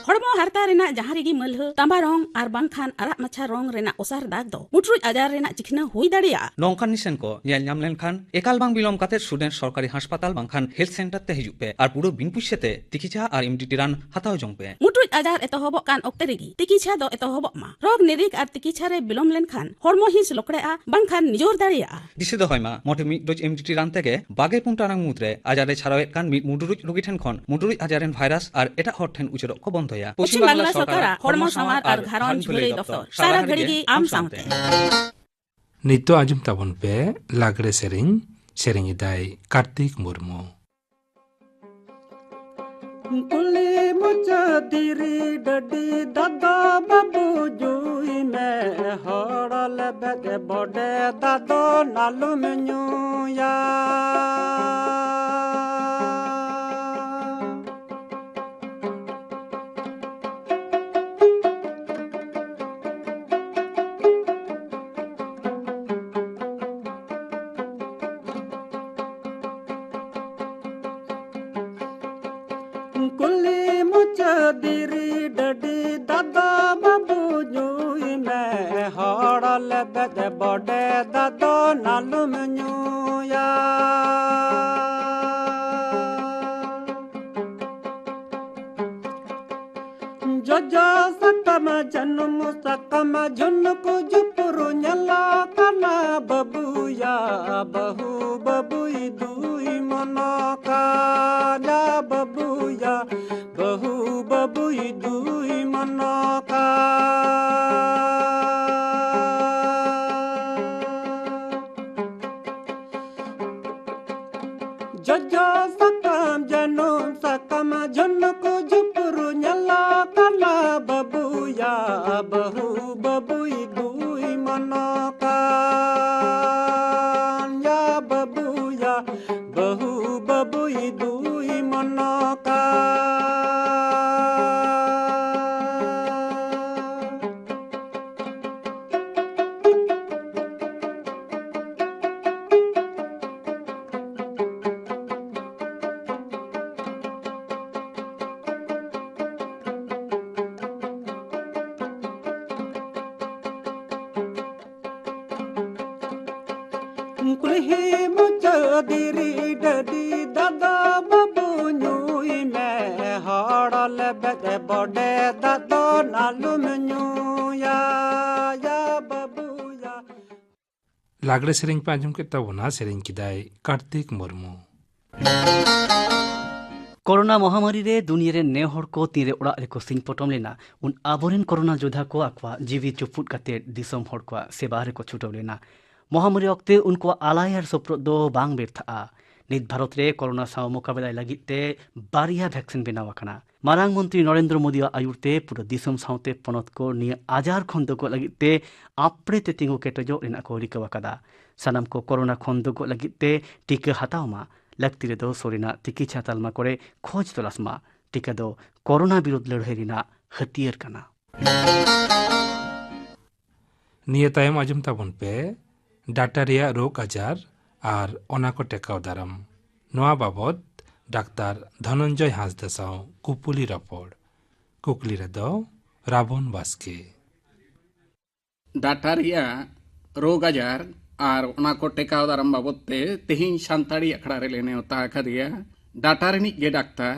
ᱦᱚᱲᱢᱚ ᱦᱟᱨᱛᱟ ᱨᱮᱱᱟᱜ ᱡᱟᱦᱟᱸ ᱨᱮᱜᱮ ᱢᱟᱹᱞᱦᱟᱹ, ᱛᱟᱸᱵᱟ ᱨᱚᱝ ᱟᱨ ᱵᱟᱝᱠᱷᱟᱱ ᱟᱨᱟᱜ ᱢᱟᱪᱷᱟ ᱨᱚᱝ ᱨᱮᱱᱟᱜ ᱚᱥᱟᱨ ᱫᱟᱜᱽ ᱫᱚ ᱢᱩᱴᱨᱩᱡ ᱟᱡᱟᱨ ᱨᱮᱱᱟᱜ ᱪᱤᱠᱷᱱᱟᱹ ᱦᱩᱭ ᱫᱟᱲᱮᱭᱟᱜᱼᱟ᱾ ᱱᱚᱝᱠᱟᱱ ᱱᱤᱥᱟᱹᱱ ᱠᱚ ᱧᱮᱞ ᱧᱟᱢ ᱞᱮᱱᱠᱷᱟᱱ ᱮᱠᱟᱞ ᱵᱟᱝ ᱵᱤᱞᱚᱢ ᱠᱟᱛᱮ ᱥᱩᱰᱮᱱ ᱥᱚᱨᱠᱟᱨᱤ ᱦᱟᱥᱯᱟᱛᱟᱞ ᱵᱟᱝᱠᱷᱟᱱ ᱦᱮᱞᱛᱷ ᱥᱮᱱᱴᱟᱨ ᱛᱮ ᱦᱤᱡᱩᱜ ᱯᱮ ᱟᱨ ᱯᱩᱨᱟᱹ ᱵᱤᱱ ᱯᱩᱭᱥᱟᱹ ᱛᱮ ᱛᱤᱠᱤᱪᱷᱟ ᱟᱨ ᱮᱢ ᱰᱤ ᱴᱤ ᱨᱟᱱ ᱦᱟᱛᱟᱣ ᱡᱚᱝ ᱯᱮ᱾ ᱢᱩᱴᱨᱩᱡ ᱟᱡᱟᱨ ᱮᱛᱚᱦᱚᱵᱚᱜ ᱠᱟᱱ ᱚᱠᱛᱮ ᱨᱮᱜᱮ ᱛᱤᱠᱤᱪᱷᱟ ᱫᱚ ᱮᱛᱚᱦᱚᱵᱚᱜ ᱢᱟ᱾ ᱨᱳᱜᱽ ᱱᱤᱨᱤᱠ ᱟᱨ ᱛᱤᱠᱤᱪᱷᱟ ᱨᱮ ᱵᱤᱞᱚᱢ ᱞᱮᱱᱠᱷᱟᱱ ᱦᱚᱲᱢᱚ ᱦᱤᱸᱥ ᱞᱚᱠᱲᱮᱜᱼᱟ, ᱵᱟᱝᱠᱷᱟᱱ ᱱᱤᱡᱚᱨ ᱫᱟᱲᱮᱭᱟᱜᱼᱟ᱾ ᱫᱤᱥᱟᱹ ᱫᱚᱦᱚᱭ ᱢᱟ, ᱢᱚᱴᱷᱮ ᱢᱤᱫ ᱰᱳᱡᱽ ᱮᱢ ᱰᱤ ᱴᱤ ᱨᱟᱱ ᱛᱮᱜᱮ ᱵᱟᱜᱮ ᱯᱩᱱ ᱴᱟᱲᱟᱝ ᱢᱩᱫᱽᱨᱮ ᱟᱡᱟᱨ ᱮ ᱪᱷᱟᱨᱟᱣᱮᱫ ᱠᱟᱱ ᱢᱤᱫ ᱢᱩᱰᱨᱩᱡ ᱨᱳᱜᱤ ᱴᱷᱮᱱ ᱠᱷᱚᱱ ᱢᱩᱰᱨᱩᱡ ᱟᱡᱟᱨ ᱨᱮᱱ ᱵᱷᱟᱭᱨᱟᱥ ᱟᱨ ᱮᱴᱟᱜ ᱦᱚᱲ ᱴᱷᱮᱱ ᱩᱪᱟᱹᱲᱚᱜ ᱠᱚ ᱵᱚᱱᱫᱚᱭᱟ᱾ ᱯᱚᱪᱷᱤᱢ ᱵᱟᱝᱞᱟ ᱥᱚᱨᱠᱟᱨᱟᱜ ᱦᱚᱲᱢᱚ ᱥᱟᱶᱟᱨ ᱟᱨ ᱜᱷᱟᱨᱚᱸᱡᱽ ᱵᱷᱟᱹᱞᱟᱹᱭ ᱫᱚᱯᱛᱚᱨ ᱥᱟᱨᱟ ᱜᱷᱟᱹᱲᱤ ᱜᱮ ᱟᱢ ᱥᱟᱶᱛᱮ᱾ ᱱᱤᱛᱚᱜ ᱟᱸᱡᱚᱢ ᱛᱟᱵᱚᱱ ᱯᱮ ᱞᱟᱜᱽᱲᱮ ᱥᱮᱨᱮᱧ᱾ ᱥᱮᱨᱮᱧ ᱮᱫᱟᱭ ᱠᱟᱨᱛᱤᱠ ᱢᱩᱨᱢᱩ᱾ ᱠᱩᱞᱦᱤ ᱢᱩᱪᱟᱹᱫ ᱫᱷᱤᱨᱤ ᱰᱟᱹᱰᱤ ᱫᱟᱫᱟ ᱵᱟᱹᱵᱩ ᱡᱩᱭ ᱢᱮ, ᱦᱚᱲ ᱞᱮᱵᱮᱫ ᱵᱚᱰᱮ ᱫᱟᱫᱚ ᱱᱟᱞᱩᱢ ᱧᱩᱭᱟ᱾ ᱠᱩᱞᱦᱤ ᱢᱩᱪᱟᱹᱫ ᱫᱷᱤᱨᱤ ᱰᱟᱹᱰᱤ ᱫᱟᱫᱟ ᱵᱟᱹᱵᱩ ᱧᱩᱭ ᱢᱮ, ᱦᱚᱲ ᱞᱮᱵᱮᱫ ᱵᱚᱰᱮ ᱫᱟᱫᱚ ᱱᱟᱞᱩᱢ ᱧᱩᱭᱟ᱾ ᱡᱚᱡᱚ ᱥᱟᱠᱟᱢ ᱡᱟᱹᱱᱩᱢ ᱥᱟᱠᱟᱢ ᱡᱷᱩᱱᱠᱩ ᱡᱷᱩᱯᱩᱨ ᱧᱮᱞᱚᱜ ᱠᱟᱱᱟ ᱵᱟᱹᱵᱩᱭᱟ, ᱵᱟᱹᱦᱩ ᱵᱟᱹᱵᱩᱭ ᱫᱩᱭ ᱢᱚᱱᱚ ᱠᱟᱱᱟ ᱵᱟᱹᱵᱩᱭᱟ, ᱵᱟᱹᱦᱩ ᱵᱟᱹᱵᱩᱭ ᱫᱩᱭ ᱢᱚᱱᱚ ᱠᱟᱱᱟ᱾ ᱡᱚᱡᱚ ᱥᱟᱠᱟᱢ ᱡᱟᱹᱱᱩᱢ ᱥᱟᱠᱟᱢ ᱡᱷᱩᱱᱠᱩ ᱡᱷᱩᱯᱩᱨ ᱧᱮᱞᱚᱜ ᱠᱟᱱᱟ ᱵᱟᱹᱵᱩᱭᱟ, ᱵᱟᱹᱦᱩ ᱵᱟᱹᱵᱩᱭ ᱫᱩᱭ ᱢᱚᱱᱚ ᱠᱟᱱ ᱭᱟ ᱵᱟᱹᱵᱩᱭᱟ, ᱵᱟᱹᱦᱩ ᱵᱟᱹᱵᱩᱭ ᱫᱩᱭ ᱢᱚᱱᱚ ᱠᱟᱱ᱾ ᱠᱩᱞᱦᱤ ᱢᱩᱪᱟᱹᱫ ᱫᱤᱨᱤ ᱰᱟᱹᱰᱤ ᱫᱟᱜ ᱫᱚ ᱵᱟᱹᱵᱩ ᱧᱩᱭ ᱢᱮ, ᱦᱚᱲ ᱞᱮᱵᱮᱫ ᱵᱚᱰᱮ ᱫᱟᱜ ᱫᱚ ᱟᱞᱚᱢ ᱧᱩᱭᱟ, ᱭᱟ ᱵᱟᱹᱵᱩᱭᱟ᱾ ᱞᱟᱜᱽᱲᱮ ᱥᱮᱨᱮᱧ ᱯᱮ ᱟᱸᱡᱚᱢ ᱠᱮᱫ ᱛᱟᱵᱚᱱᱟ, ᱥᱮᱨᱮᱧ ᱠᱮᱫᱟᱭ ᱠᱟᱨᱛᱤᱠ ᱢᱩᱨᱢᱩ᱾ ᱠᱳᱨᱳᱱᱟ ᱢᱚᱦᱟᱢᱟᱨᱤ ᱨᱮ ᱫᱩᱱᱤᱭᱟᱹ ᱨᱮᱱ ᱱᱮ ᱦᱚᱲ ᱠᱚ ᱛᱤᱱᱨᱮ ᱚᱲᱟᱜ ᱨᱮᱠᱚ ᱥᱤᱧ ᱯᱚᱴᱚᱢ ᱞᱮᱱᱟ, ᱩᱱ ᱟᱵᱚᱨᱮᱱ ᱠᱳᱨᱳᱱᱟ ᱡᱳᱫᱷᱟ ᱠᱚ ᱟᱠᱚᱣᱟᱜ ᱡᱤᱣᱤ ᱪᱩᱯᱩᱫ ᱠᱟᱛᱮ ᱫᱤᱥᱚᱢ ᱦᱚᱲ ᱠᱚᱣᱟᱜ ᱥᱮᱵᱟ ᱨᱮᱠᱚ ᱪᱷᱩᱴᱟᱹᱣ ᱞᱮᱱᱟ᱾ ᱢᱚᱦᱟᱢᱟᱨᱤ ᱚᱠᱛᱮ ᱩᱱᱠᱩᱣᱟᱜ ᱟᱞᱟᱭ ᱟᱨ ᱥᱳᱯᱨᱳᱫ ᱫᱚ ᱵᱟᱝ ᱵᱮᱨᱛᱷᱟᱜᱼᱟ᱾ ᱱᱤᱛ ᱵᱷᱟᱨᱚᱛ ᱨᱮ ᱠᱳᱨᱳᱱᱟ ᱥᱟᱶ ᱢᱳᱠᱟᱵᱮᱞᱟᱭ ᱞᱟᱹᱜᱤᱫ ᱛᱮ ᱵᱟᱨᱭᱟ ᱵᱷᱮᱠᱥᱤᱱ ᱵᱮᱱᱟᱣ ᱟᱠᱟᱱᱟ᱾ ᱢᱟᱨᱟᱝ ᱢᱚᱱᱛᱨᱤ ᱱᱚᱨᱮᱱᱫᱨᱚ ᱢᱳᱫᱤᱭᱟᱜ ᱟᱭᱩᱨ ᱛᱮ ᱯᱩᱨᱟᱹ ᱫᱤᱥᱚᱢ ᱥᱟᱶᱛᱮ ᱯᱚᱱᱚᱛ ᱠᱚ ᱱᱤᱭᱟᱹ ᱟᱡᱟᱨ ᱠᱷᱚᱱ ᱫᱚᱜᱚᱜ ᱞᱟᱹᱜᱤᱫ ᱛᱮ ᱟᱯᱲᱮ ᱛᱮ ᱛᱤᱸᱜᱩ ᱠᱮᱴᱮᱡᱚᱜ ᱨᱮᱱᱟᱜ ᱠᱚ ᱨᱤᱠᱟᱹ ᱟᱠᱟᱫᱟ᱾ ᱥᱟᱱᱟᱢ ᱠᱚ ᱠᱳᱨᱳᱱᱟ ᱠᱷᱚᱱ ᱫᱚᱜᱚᱜ ᱞᱟᱹᱜᱤᱫ ᱛᱮ ᱴᱤᱠᱟᱹ ᱦᱟᱛᱟᱣ ᱢᱟ, ᱞᱟᱹᱠᱛᱤ ᱨᱮᱫᱚ ᱥᱩᱨ ᱨᱮᱱᱟᱜ ᱛᱤᱠᱤᱪᱷᱟ ᱛᱟᱞᱢᱟ ᱠᱚᱨᱮ ᱠᱷᱚᱡᱽ ᱛᱚᱞᱟᱥ ᱢᱟ᱾ ᱴᱤᱠᱟᱹ ᱫᱚ ᱠᱳᱨᱳᱱᱟ ᱵᱤᱨᱩᱫᱷ ᱞᱟᱹᱲᱦᱟᱹᱭ ᱨᱮᱱᱟᱜ ᱦᱟᱹᱛᱭᱟᱹᱨ ᱠᱟᱱᱟ᱾ ᱱᱤᱭᱟᱹ ᱛᱟᱭᱚᱢ ᱟᱸᱡᱚᱢ ᱛᱟᱵᱚᱱ ᱯᱮ ᱰᱟᱴᱟ ᱨᱮᱭᱟᱜ ᱨᱳᱜᱽ ᱟᱡᱟᱨ ᱟᱨ ᱚᱱᱟ ᱠᱚ ᱴᱮᱠᱟᱣ ᱫᱟᱨᱟᱢ᱾ ᱱᱚᱣᱟ ᱵᱟᱵᱚᱛ ᱰᱟᱠᱛᱟᱨ ᱫᱷᱚᱱᱚᱱᱡᱚᱭ ᱦᱟᱸᱥᱫᱟ ᱥᱟᱶ ᱠᱩᱯᱩᱞᱤ ᱨᱚᱯᱚᱲ᱾ ᱠᱩᱠᱞᱤ ᱨᱮᱫᱚ ᱨᱟᱵᱚᱱ ᱵᱟᱥᱠᱮ᱾ ᱰᱟᱴᱟ ᱨᱮᱭᱟᱜ ᱨᱳᱜᱽ ᱟᱡᱟᱨ ᱟᱨ ᱚᱱᱟ ᱠᱚ ᱴᱮᱠᱟᱣ ᱫᱟᱨᱟᱢ ᱵᱟᱵᱚᱛ ᱛᱮ ᱛᱮᱦᱮᱧ ᱥᱟᱱᱛᱟᱲᱤ ᱟᱠᱷᱲᱟ ᱨᱮᱞᱮ ᱱᱮᱣᱛᱟ ᱟᱠᱟᱫᱮᱭᱟ ᱰᱟᱴᱟ ᱨᱤᱱᱤᱡ ᱜᱮ ᱰᱟᱠᱛᱟᱨ,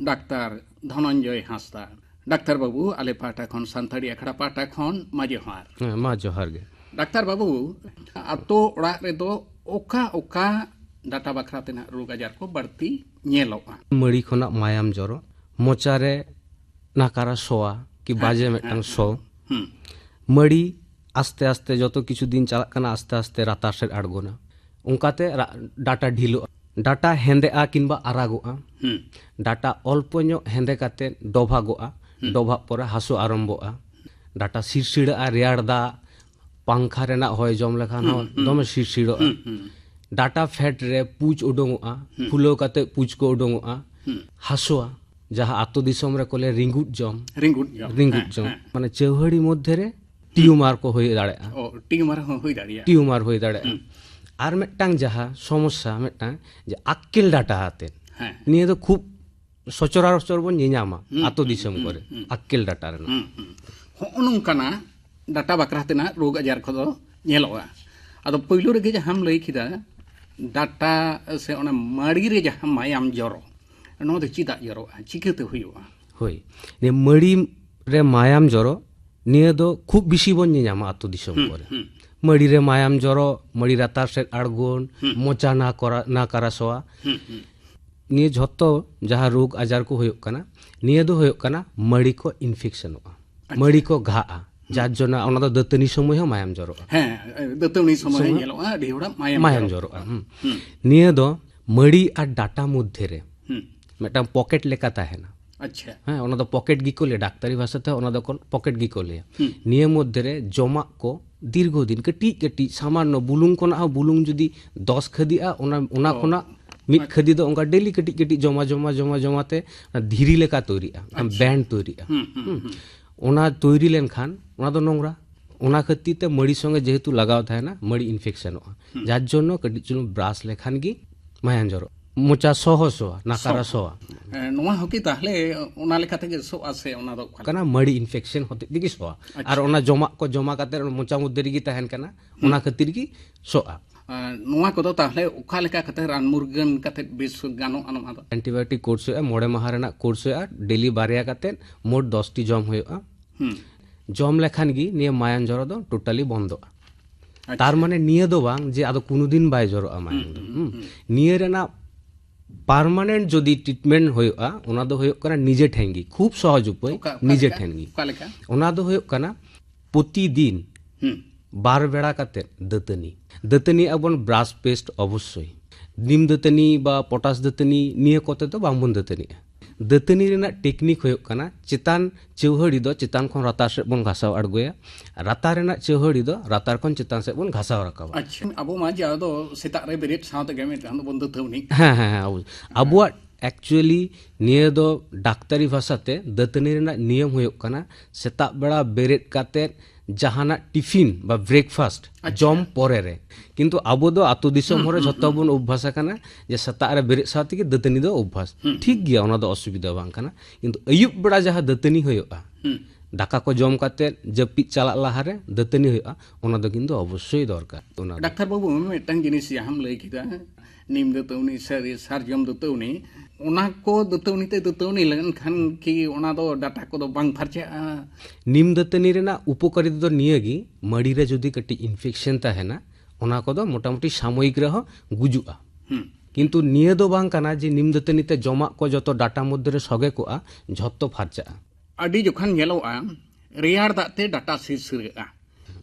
ᱰᱟᱠᱛᱟᱨ ᱫᱷᱚᱱᱚᱱᱡᱚᱭ ᱦᱟᱸᱥᱫᱟ᱾ ᱰᱟᱠᱛᱟᱨ ᱵᱟᱹᱵᱩ, ᱟᱞᱮ ᱯᱟᱦᱴᱟ ᱠᱷᱚᱱ, ᱥᱟᱱᱛᱟᱲᱤ ᱟᱠᱷᱲᱟ ᱯᱟᱦᱴᱟ ᱠᱷᱚᱱ ᱢᱟ ᱡᱚᱦᱟᱨ᱾ ᱦᱮᱸ, ᱢᱟ ᱡᱚᱦᱟᱨ ᱜᱮ᱾ ᱰᱟᱠᱛᱟᱨ ᱵᱟᱹᱵᱩ, ᱟᱛᱳ ᱚᱲᱟᱜ ᱨᱮᱫᱚ ᱚᱠᱟ ᱚᱠᱟ ᱰᱟᱴᱟ ᱵᱟᱠᱷᱨᱟ ᱛᱮᱱᱟᱜ ᱨᱳᱜᱽ ᱟᱡᱟᱨ ᱠᱚ ᱵᱟᱹᱲᱛᱤ ᱧᱮᱞᱚᱜᱼᱟ? ᱢᱟᱹᱲᱤ ᱠᱷᱚᱱᱟᱜ ᱢᱟᱭᱟᱢ ᱡᱚᱨᱚ, ᱢᱚᱪᱟ ᱨᱮ ᱱᱟᱠᱟᱨᱟ ᱥᱚᱣᱟ ᱠᱤ ᱦᱮᱸ, ᱵᱟᱡᱮ ᱦᱮᱸ, ᱢᱤᱫᱴᱟᱝ ᱦᱮᱸ᱾ ᱥᱚ, ᱦᱩᱸ᱾ ᱢᱟᱹᱲᱤ ᱟᱥᱛᱮ ᱟᱥᱛᱮ ᱡᱚᱛᱚ ᱠᱤᱪᱷᱩ ᱫᱤᱱ ᱪᱟᱞᱟᱜ ᱠᱟᱱᱟ, ᱟᱥᱛᱮ ᱟᱥᱛᱮ ᱞᱟᱛᱟᱨ ᱥᱮᱫ ᱟᱬᱜᱚᱱᱟ, ᱚᱱᱠᱟᱛᱮ ᱨᱟ-, ᱰᱟᱴᱟ ᱰᱷᱤᱞᱚᱜᱼᱟ, ᱰᱟᱴᱟ ᱦᱮᱸᱫᱮᱜᱼᱟ ᱠᱤᱝᱵᱟ ᱟᱨᱟᱜᱚᱜᱼᱟ, ᱦᱩᱸ᱾ ᱰᱟᱴᱟ ᱚᱞᱯᱚ ᱧᱚᱜ ᱦᱮᱸᱫᱮ ᱠᱟᱛᱮ ᱰᱚᱵᱷᱟᱜᱚᱜᱼᱟ, ᱦᱩᱸ᱾ ᱰᱚᱵᱷᱟᱜ ᱯᱚᱨᱮ ᱦᱟᱹᱥᱩ ᱟᱨᱟᱢᱵᱚᱜᱼᱟ, ᱰᱟᱴᱟ ᱥᱤᱨᱥᱤᱲᱟᱹᱜᱼᱟ, ᱨᱮᱭᱟᱲ ᱫᱟᱜ ᱯᱟᱝᱠᱷᱟ ᱨᱮᱱᱟᱜ ᱦᱚᱭ ᱡᱚᱢ ᱞᱮᱠᱷᱟᱱ ᱦᱩᱸ, ᱦᱚᱸ ᱦᱩᱸ᱾ ᱫᱚᱢᱮ ᱥᱤᱨᱥᱤᱲᱚᱜᱼᱟ᱾ ᱦᱩᱸ, ᱦᱩᱸ᱾ ᱰᱟᱴᱟ ᱯᱷᱮᱰ ᱨᱮ ᱯᱩᱡᱽ ᱩᱰᱩᱝᱚᱜᱼᱟ, ᱦᱩᱸ᱾ ᱯᱷᱩᱞᱟᱹᱣ ᱠᱟᱛᱮ ᱯᱩᱡᱽ ᱠᱚ ᱩᱰᱩᱝᱚᱜᱼᱟ, ᱦᱩᱸ᱾ ᱦᱟᱹᱥᱩᱣᱟ, ᱡᱟᱦᱟᱸ ᱟᱛᱳ ᱫᱤᱥᱚᱢ ᱨᱮᱠᱚ ᱞᱟᱹᱭᱟ ᱨᱤᱸᱜᱩᱫ ᱡᱚᱢ᱾ ᱨᱤᱸᱜᱩᱫ ᱡᱚᱢ᱾ ᱨᱤᱸᱜᱩᱫ ᱦᱮᱸ, ᱡᱚᱢ᱾ ᱦᱮᱸ᱾ ᱢᱟᱱᱮ ᱪᱟᱹᱣᱦᱟᱹᱲᱤ ᱢᱚᱫᱽᱫᱷᱮ ᱨᱮ ᱦᱩᱸ᱾ ᱴᱤᱭᱩᱢᱟᱨ ᱠᱚ ᱦᱩᱭ ᱫᱟᱲᱮᱭᱟᱜᱼᱟ᱾ ᱚ, ᱴᱤᱭᱩᱢᱟᱨ ᱦᱚᱸ ᱦᱩᱭ ᱫᱟᱲᱮᱭᱟᱜᱼᱟ᱾ ᱴᱤᱭᱩᱢᱟᱨ ᱦᱩᱭ ᱫᱟᱲᱮᱭᱟᱜᱼᱟ᱾ ᱦᱩᱸ᱾ ᱟᱨ ᱢᱤᱫᱴᱟᱝ ᱡᱟᱦᱟᱸ ᱥᱚᱢᱚᱥᱥᱟ ᱢᱤᱫᱴᱟᱝ, ᱡᱮ ᱟᱠᱠᱮᱞ ᱰᱟᱴᱟ ᱟᱛᱮ᱾ ᱦᱮᱸ᱾ ᱱᱤᱭᱟᱹ ᱫᱚ ᱠᱷᱩᱵ ᱥᱚᱪᱚᱨᱟᱪᱚᱨ ᱵᱚᱱ ᱧᱮᱧᱟᱢᱟ ᱦᱩᱸ, ᱟᱛᱳ ᱦᱩᱸ, ᱫᱤᱥᱚᱢ ᱦᱩᱸ, ᱠᱚᱨᱮ, ᱦᱩᱸ᱾ ᱟᱠᱠᱮᱞ ᱰᱟᱴᱟ ᱨᱮᱱᱟᱜ᱾ ᱦᱩᱸ, ᱦᱩᱸ᱾ ᱦᱚᱸᱜᱼᱚ ᱱᱚᱝᱠᱟᱱᱟᱜ ᱰᱟᱴᱟ ᱵᱟᱠᱷᱨᱟ ᱛᱮᱱᱟᱜ ᱨᱳᱜᱽ ᱟᱡᱟᱨ ᱠᱚᱫᱚ ᱧᱮᱞᱚᱜᱼᱟ᱾ ᱟᱫᱚ ᱯᱳᱭᱞᱳ ᱨᱮᱜᱮ ᱡᱟᱦᱟᱸᱢ ᱞᱟᱹᱭ ᱠᱮᱫᱟ, ᱰᱟᱴᱟ ᱥᱮ ᱚᱱᱟ ᱢᱟᱹᱲᱤ ᱨᱮ ᱡᱟᱦᱟᱸ ᱢᱟᱭᱟᱢ ᱡᱚᱨᱚ, ᱱᱚᱣᱟ ᱫᱚ ᱪᱮᱫᱟᱜ ᱡᱚᱨᱚᱜᱼᱟ, ᱪᱤᱠᱟᱹᱛᱮ ᱦᱩᱭᱩᱜᱼᱟ? ᱦᱳᱭ, ᱱᱤᱭᱟᱹ ᱢᱟᱹᱲᱤ ᱨᱮ ᱢᱟᱭᱟᱢ ᱡᱚᱨᱚ, ᱱᱤᱭᱟᱹ ᱫᱚ ᱠᱷᱩᱵ ᱵᱮᱥᱤ ᱵᱚᱱ ᱧᱮᱧᱟᱢᱟ ᱟᱹᱛᱩ ᱫᱤᱥᱚᱢ ᱦᱩᱸ, ᱠᱚᱨᱮ᱾ ᱦᱩᱸ᱾ ᱢᱟᱹᱲᱤ ᱨᱮ ᱢᱟᱭᱟᱢ ᱡᱚᱨᱚ, ᱢᱟᱹᱲᱤ ᱞᱟᱛᱟᱨ ᱥᱮᱫ ᱟᱬᱜᱚᱱ, ᱦᱩᱸ᱾ ᱢᱚᱪᱟ ᱱᱟ ᱠᱚᱨᱟ-, ᱱᱟ ᱠᱟᱨᱟ ᱥᱚᱣᱟ᱾ ᱦᱩᱸ, ᱦᱩᱸ᱾ ᱱᱤᱭᱟᱹ ᱡᱷᱚᱛᱚ ᱡᱟᱦᱟᱸ ᱨᱳᱜᱽ ᱟᱡᱟᱨ ᱠᱚ ᱦᱩᱭᱩᱜ ᱠᱟᱱᱟ, ᱱᱤᱭᱟᱹ ᱫᱚ ᱦᱩᱭᱩᱜ ᱠᱟᱱᱟ ᱢᱟᱹᱲᱤ ᱠᱚ ᱤᱱᱯᱷᱮᱠᱥᱚᱱᱚᱜᱼᱟ, ᱟᱪᱪᱷᱟ᱾ ᱢᱟᱹᱲᱤ ᱠᱚ ᱜᱷᱟᱜᱼᱟ, ᱦᱩᱸ᱾ ᱡᱟᱨ ᱡᱚᱱᱱᱚ ᱚᱱᱟ ᱫᱚ ᱫᱟᱹᱛᱟᱹᱱᱤ ᱥᱚᱢᱚᱭ ᱦᱚᱸ ᱢᱟᱭᱟᱢ ᱡᱚᱨᱚᱜᱼᱟ᱾ ᱦᱮᱸ, ᱫᱟᱹᱛᱟᱹᱱᱤ ᱥᱚᱢᱚᱭ ᱦᱚᱸ ᱥᱚᱢᱚᱭ ᱧᱮᱞᱚᱜᱼᱟ ᱟᱹᱰᱤ ᱦᱚᱲᱟᱜ ᱢᱟᱭᱟᱢ ᱢᱟᱭᱟᱢ ᱡᱚᱨᱚᱜᱼᱟ᱾ ᱡᱚᱨᱚᱜᱼᱟ, ᱦᱩᱸ᱾ ᱦᱩᱸ᱾ ᱱᱤᱭᱟᱹ ᱫᱚ ᱢᱟᱹᱲᱤ ᱟᱨ ᱰᱟᱴᱟ ᱢᱚᱫᱽᱫᱷᱮ ᱨᱮ ᱦᱩᱸ᱾ ᱢᱤᱫᱴᱟᱝ ᱯᱚᱠᱮᱴ ᱞᱮᱠᱟ ᱛᱟᱦᱮᱱᱟ᱾ ᱟᱪᱪᱷᱟ᱾ ᱦᱮᱸ, ᱚᱱᱟ ᱫᱚ ᱯᱚᱠᱮᱴ ᱜᱮᱠᱚ ᱞᱟᱹᱭᱟ, ᱰᱟᱠᱛᱟᱨᱤ ᱵᱷᱟᱥᱟᱛᱮ ᱚᱱᱟ ᱫᱚ ᱠᱚ ᱯᱚᱠᱮᱴ ᱜᱮᱠᱚ ᱞᱟᱹᱭᱟ᱾ ᱦᱩᱸ᱾ ᱱᱤᱭᱟᱹ ᱢᱚᱫᱽᱫᱷᱮ ᱨᱮ ᱡᱚᱢᱟᱜ ᱠᱚ ᱫᱤᱨᱜᱷᱚ ᱫᱤᱱ ᱠᱟᱹᱴᱤᱡ ᱠᱟᱹᱴᱤᱡ ᱥᱟᱢᱟᱱᱱᱚ ᱵᱩᱞᱩᱝ ᱠᱷᱚᱱᱟᱜ ᱦᱚᱸ ᱵᱩᱞᱩᱝ ᱡᱩᱫᱤ ᱫᱚᱥ ᱠᱷᱟᱹᱫᱤᱜᱼᱟ, ᱚᱱᱟ, ᱚᱱᱟ ᱚ᱾ ᱠᱷᱚᱱᱟᱜ ᱢᱤᱫ ᱟᱪᱪᱷᱟ᱾ ᱠᱷᱟᱹᱫᱤ ᱫᱚ ᱚᱱᱠᱟ ᱰᱮᱞᱤ ᱠᱟᱹᱴᱤᱡ ᱠᱟᱹᱴᱤᱡ ᱡᱚᱢᱟ, ᱡᱚᱢᱟ, ᱡᱚᱢᱟ, ᱡᱚᱢᱟ ᱛᱮ ᱚᱱᱟ ᱫᱷᱤᱨᱤ ᱞᱮᱠᱟ ᱛᱚᱭᱨᱤᱜᱼᱟ, ᱟᱪᱪᱷᱟ᱾ ᱵᱮᱱᱰ ᱛᱚᱭᱨᱤᱜᱼᱟ᱾ ᱦᱩᱸ, ᱦᱩᱸ, ᱦᱩᱸ᱾ ᱦᱩᱸ᱾ ᱚᱱᱟ ᱛᱚᱭᱨᱤ ᱞᱮᱱᱠᱷᱟᱱ ᱚᱱᱟ ᱫᱚ ᱱᱚᱝᱨᱟ᱾ ᱚᱱᱟ ᱠᱷᱟᱹᱛᱤᱨ ᱛᱮ ᱢᱟᱹᱲᱤ ᱥᱚᱸᱜᱮ ᱡᱮᱦᱮᱛᱩ ᱞᱟᱜᱟᱣ ᱛᱟᱦᱮᱱᱟ, ᱢᱟᱹᱲᱤ ᱤᱱᱯᱷᱮᱠᱥᱚᱱᱚᱜᱼᱟ᱾ ᱦᱩᱸ᱾ ᱡᱟᱨ ᱡᱚᱱᱱᱚ ᱠᱟᱹᱴᱤᱡ ᱪᱩᱞᱩᱝ ᱵᱨᱟᱥ ᱞᱮᱠᱷᱟᱱ ᱜᱮ ᱢᱟᱭᱟᱢ ᱡᱚᱨᱚᱜ, ᱢᱚᱪᱟ ᱥᱚᱦᱚ ᱥᱚᱣᱟ, ᱱᱟᱠᱟᱨᱟ ᱥᱚ-, ᱥᱚᱣᱟ᱾ ᱮ, ᱱᱚᱣᱟ ᱦᱚᱸᱠᱤ ᱛᱟᱦᱞᱮ ᱚᱱᱟ ᱞᱮᱠᱟ ᱛᱮᱜᱮ ᱥᱚᱜᱼᱟ ᱥᱮ ᱚᱱᱟ ᱫᱚ ᱚᱠᱟ ᱠᱟᱱᱟ, ᱢᱟᱹᱲᱤ ᱤᱱᱯᱷᱮᱠᱥᱚᱱ ᱦᱚᱛᱮᱡ ᱛᱮᱜᱮ ᱥᱚᱜᱼᱟ᱾ ᱟᱪᱪᱷᱟ᱾ ᱟᱨ ᱚᱱᱟ ᱡᱚᱢᱟᱜ ᱠᱚ ᱡᱚᱢᱟ ᱠᱟᱛᱮ ᱚᱱᱟ ᱢᱚᱪᱟ ᱢᱚᱫᱽᱫᱷᱮ ᱨᱮᱜᱮ ᱛᱟᱦᱮᱱ ᱠᱟᱱᱟ, ᱦᱩᱸ᱾ ᱚᱱᱟ ᱠᱷᱟᱹᱛᱤᱨ ᱜᱮ ᱥᱚᱜᱼᱟ᱾ ᱮ, ᱱᱚᱣᱟ ᱠᱚᱫᱚ ᱛᱟᱦᱞᱮ ᱚᱠᱟ ᱞᱮᱠᱟ ᱠᱟᱛᱮ ᱨᱟᱱ ᱢᱩᱨᱜᱟᱹᱱ ᱠᱟᱛᱮ ᱵᱮᱥ ᱜᱟᱱᱚᱜᱼᱟ ᱱᱚᱣᱟ ᱫᱚ? ᱮᱱᱴᱤᱵᱟᱭᱳᱴᱤᱠ ᱠᱳᱨᱥ ᱦᱩᱭᱩᱜᱼᱟ, ᱢᱚᱬᱮ ᱢᱟᱦᱟ ᱨᱮᱱᱟᱜ ᱠᱳᱨᱥ ᱦᱩᱭᱩᱜᱼᱟ, ᱰᱮᱞᱤ ᱵᱟᱨᱭᱟ ᱠᱟᱛᱮ ᱢᱳᱴ ᱫᱚᱥ ᱴᱤ ᱡᱚᱢ ᱦᱩᱭᱩᱜᱼᱟ᱾ ᱦᱩᱸ᱾ ᱡᱚᱢ ᱞᱮᱠᱷᱟᱱ ᱜᱮ ᱱᱤᱭᱟᱹ ᱢᱟᱭᱟᱢ ᱡᱚᱨᱚ ᱫᱚ ᱴᱳᱴᱟᱞᱤ ᱵᱚᱱᱫᱚᱜᱼᱟ᱾ ᱟᱪᱪᱷᱟ᱾ ᱛᱟᱨ ᱢᱟᱱᱮ ᱱᱤᱭᱟᱹ ᱫᱚ ᱵᱟᱝ ᱡᱮ ᱟᱫᱚ ᱠᱳᱱᱳ ᱫᱤᱱ ᱵᱟᱭ ᱡᱚᱨᱚᱜᱼᱟ ᱢᱟᱭᱟᱢ ᱦᱩᱸ, ᱫᱚ᱾ ᱦᱩᱸ, ᱦᱩᱸ᱾ ᱦᱩᱸ᱾ ᱱᱤᱭᱟᱹ ᱨᱮᱱᱟᱜ ᱯᱟᱨᱢᱟᱱᱮᱱᱴ ᱡᱩᱫᱤ ᱴᱨᱤᱴᱢᱮᱱᱴ ᱦᱩᱭᱩᱜᱼᱟ, ᱚᱱᱟ ᱫᱚ ᱦᱩᱭᱩᱜ ᱠᱟᱱᱟ ᱱᱤᱡᱮ ᱴᱷᱮᱱ ᱜᱮ, ᱠᱷᱩᱵ ᱥᱚᱦᱚᱡ ᱩᱯᱟᱹᱭ, ᱚᱠᱟ, ᱚᱠᱟ ᱱᱤᱡᱮ ᱞᱮᱠᱟ? ᱴᱷᱮᱱ ᱜᱮ᱾ ᱚᱠᱟ ᱞᱮᱠᱟ? ᱚᱱᱟ ᱫᱚ ᱦᱩᱭᱩᱜ ᱠᱟᱱᱟ ᱯᱨᱚᱛᱤᱫᱤᱱ ᱦᱩᱸ᱾ ᱵᱟᱨ ᱵᱮᱲᱟ ᱠᱟᱛᱮ ᱫᱟᱹᱛᱟᱹᱱᱤ᱾ ᱫᱟᱹᱛᱟᱹᱱᱤ ᱟᱵᱚᱱ ᱵᱨᱟᱥ ᱯᱮᱥᱴ ᱚᱵᱚᱥᱥᱳᱭ᱾ ᱱᱤᱢ ᱫᱟᱹᱛᱟᱹᱱᱤ ᱵᱟ ᱯᱚᱴᱟᱥ ᱫᱟᱹᱛᱟᱹᱱᱤ ᱱᱤᱭᱟᱹ ᱠᱚᱛᱮ ᱫᱚ ᱵᱟᱝᱵᱚᱱ ᱫᱟᱹᱛᱟᱹᱱᱤᱜᱼᱟ᱾ ᱫᱟᱹᱛᱟᱹᱱᱤ ᱨᱮᱱᱟᱜ ᱴᱮᱠᱱᱤᱠ ᱦᱩᱭᱩᱜ ᱠᱟᱱᱟ, ᱪᱮᱛᱟᱱ ᱪᱟᱹᱣᱦᱟᱹᱲᱤ ᱫᱚ ᱪᱮᱛᱟᱱ ᱠᱷᱚᱱ ᱞᱟᱛᱟᱨ ᱥᱮᱫ ᱵᱚᱱ ᱜᱷᱟᱥᱟᱣ ᱟᱬᱜᱚᱭᱟ, ᱞᱟᱛᱟᱨ ᱨᱮᱱᱟᱜ ᱪᱟᱹᱣᱦᱟᱹᱲᱤ ᱫᱚ ᱞᱟᱛᱟᱨ ᱠᱷᱚᱱ ᱪᱮᱛᱟᱱ ᱥᱮᱫ ᱵᱚᱱ ᱜᱷᱟᱥᱟᱣ ᱨᱟᱠᱟᱵᱟ᱾ ᱟᱪᱪᱷᱟ, ᱟᱵᱚ ᱢᱟ ᱡᱟᱦᱟᱸ ᱫᱚ ᱥᱮᱛᱟᱜ ᱨᱮ ᱵᱮᱨᱮᱫ ᱥᱟᱶ ᱛᱮᱜᱮ ᱢᱤᱫ ᱫᱷᱟᱣ ᱫᱚᱵᱚᱱ ᱫᱟᱹᱛᱟᱹᱣᱱᱤ᱾ ᱦᱮᱸ, ᱦᱮᱸ, ᱦᱮᱸ, ᱟᱵᱚ, ᱟᱵᱚᱣᱟᱜ ᱮᱠᱪᱩᱭᱮᱞᱤ ᱱᱤᱭᱟᱹ ᱫᱚ ᱰᱟᱠᱛᱟᱨᱤ ᱵᱷᱟᱥᱟᱛᱮ ᱫᱟᱹᱛᱟᱹᱱᱤ ᱨᱮᱱᱟᱜ ᱱᱤᱭᱚᱢ ᱦᱩᱭᱩᱜ ᱠᱟᱱᱟ, ᱥᱮᱛᱟᱜ ᱵᱮᱲᱟ ᱵᱮᱨᱮᱫ ᱠᱟᱛᱮ ᱡᱟᱦᱟᱱᱟᱜ ᱴᱤᱯᱷᱤᱱ ᱵᱟ ᱵᱨᱮᱠᱯᱷᱟᱥᱴ ᱟᱪᱪᱷᱟ᱾ ᱡᱚᱢ ᱯᱚᱨᱮ ᱨᱮ᱾ ᱠᱤᱱᱛᱩ ᱟᱵᱚ ᱫᱚ ᱟᱛᱳ ᱫᱤᱥᱚᱢ ᱦᱩᱸ, ᱦᱚᱲ ᱦᱩᱸ, ᱡᱷᱚᱛᱚ ᱦᱩᱸ᱾ ᱵᱚᱱ ᱚᱵᱵᱷᱟᱥ ᱟᱠᱟᱱᱟ ᱡᱮ ᱥᱮᱛᱟᱜ ᱨᱮ ᱵᱮᱨᱮᱫ ᱥᱟᱶ ᱛᱮᱜᱮ ᱫᱟᱹᱛᱟᱹᱱᱤ ᱫᱚ ᱚᱵᱵᱷᱟᱥ᱾ ᱦᱩᱸ, ᱴᱷᱤᱠ ᱦᱩᱸ᱾ ᱜᱮᱭᱟ, ᱚᱱᱟ ᱫᱚ ᱚᱥᱩᱵᱤᱫᱷᱟ ᱵᱟᱝ ᱠᱟᱱᱟ᱾ ᱠᱤᱱᱛᱩ ᱟᱹᱭᱩᱵ ᱵᱮᱲᱟ ᱡᱟᱦᱟᱸ ᱫᱟᱹᱛᱟᱹᱱᱤ ᱦᱩᱭᱩᱜᱼᱟ, ᱦᱩᱸ᱾ ᱫᱟᱠᱟ ᱠᱚ ᱡᱚᱢ ᱠᱟᱛᱮ ᱡᱟᱹᱯᱤᱫ ᱪᱟᱞᱟᱜ ᱞᱟᱦᱟᱨᱮ ᱫᱟᱹᱛᱟᱹᱱᱤ ᱦᱩᱭᱩᱜᱼᱟ, ᱚᱱᱟ ᱫᱚ ᱠᱤᱱᱛᱩ ᱚᱵᱚᱥᱥᱳᱭ ᱫᱚᱨᱠᱟᱨ᱾ ᱚᱱᱟ ᱫᱚ ᱰᱟᱠᱛᱟᱨ ᱵᱟᱹᱵᱩ, ᱢᱤᱫᱴᱟᱝ ᱡᱤᱱᱤᱥ ᱡᱟᱦᱟᱸᱢ ᱞᱟᱹᱭ ᱠᱮᱫᱟ, ᱱᱤᱢ ᱫᱟᱹᱛᱟᱹᱱᱤ, ᱥᱟᱹᱨᱤ ᱥᱟᱨᱡᱚᱢ ᱫᱟᱹᱛᱟᱹᱱᱤ, ᱚᱱᱟ ᱠᱚ ᱫᱟᱹᱛᱟᱹᱱᱤ ᱛᱮ ᱫᱟᱹᱛᱟᱹᱱᱤ ᱞᱮᱱᱠᱷᱟᱱ ᱠᱤ ᱚᱱᱟ ᱫᱚ ᱰᱟᱴᱟ ᱠᱚᱫᱚ ᱵᱟᱝ ᱯᱷᱟᱨᱪᱟᱜᱼᱟ? ᱱᱤᱢ ᱫᱟᱹᱛᱟᱹᱱᱤ ᱨᱮᱱᱟᱜ ᱩᱯᱚᱠᱟᱨᱤᱛᱟ ᱫᱚ ᱱᱤᱭᱟᱹ ᱜᱮ, ᱢᱟᱹᱲᱤ ᱨᱮ ᱡᱩᱫᱤ ᱠᱟᱹᱴᱤᱡ ᱤᱱᱯᱷᱮᱠᱥᱮᱱ ᱛᱟᱦᱮᱱᱟ, ᱚᱱᱟ ᱠᱚᱫᱚ ᱢᱚᱴᱟᱢᱩᱴᱤ ᱥᱟᱢᱚᱭᱤᱠ ᱨᱮᱦᱚᱸ ᱜᱩᱡᱩᱜᱼᱟ᱾ ᱦᱩᱸ᱾ ᱠᱤᱱᱛᱩ ᱱᱤᱭᱟᱹ ᱫᱚ ᱵᱟᱝ ᱠᱟᱱᱟ ᱡᱮ ᱱᱤᱢ ᱫᱟᱹᱛᱟᱹᱱᱤ ᱛᱮ ᱡᱚᱢᱟᱜ ᱠᱚ ᱡᱚᱛᱚ ᱰᱟᱴᱟ ᱢᱚᱫᱽᱫᱷᱮ ᱨᱮ ᱥᱚᱜᱮ ᱠᱚᱜᱼᱟ, ᱡᱷᱚᱛᱚ ᱯᱷᱟᱨᱪᱟᱜᱼᱟ᱾ ᱟᱹᱰᱤ ᱡᱚᱠᱷᱚᱱ ᱧᱮᱞᱚᱜᱼᱟ, ᱨᱮᱭᱟᱲ ᱫᱟᱜ ᱛᱮ ᱰᱟᱴᱟ ᱥᱤᱨᱥᱤᱨᱟᱹᱜᱼᱟ,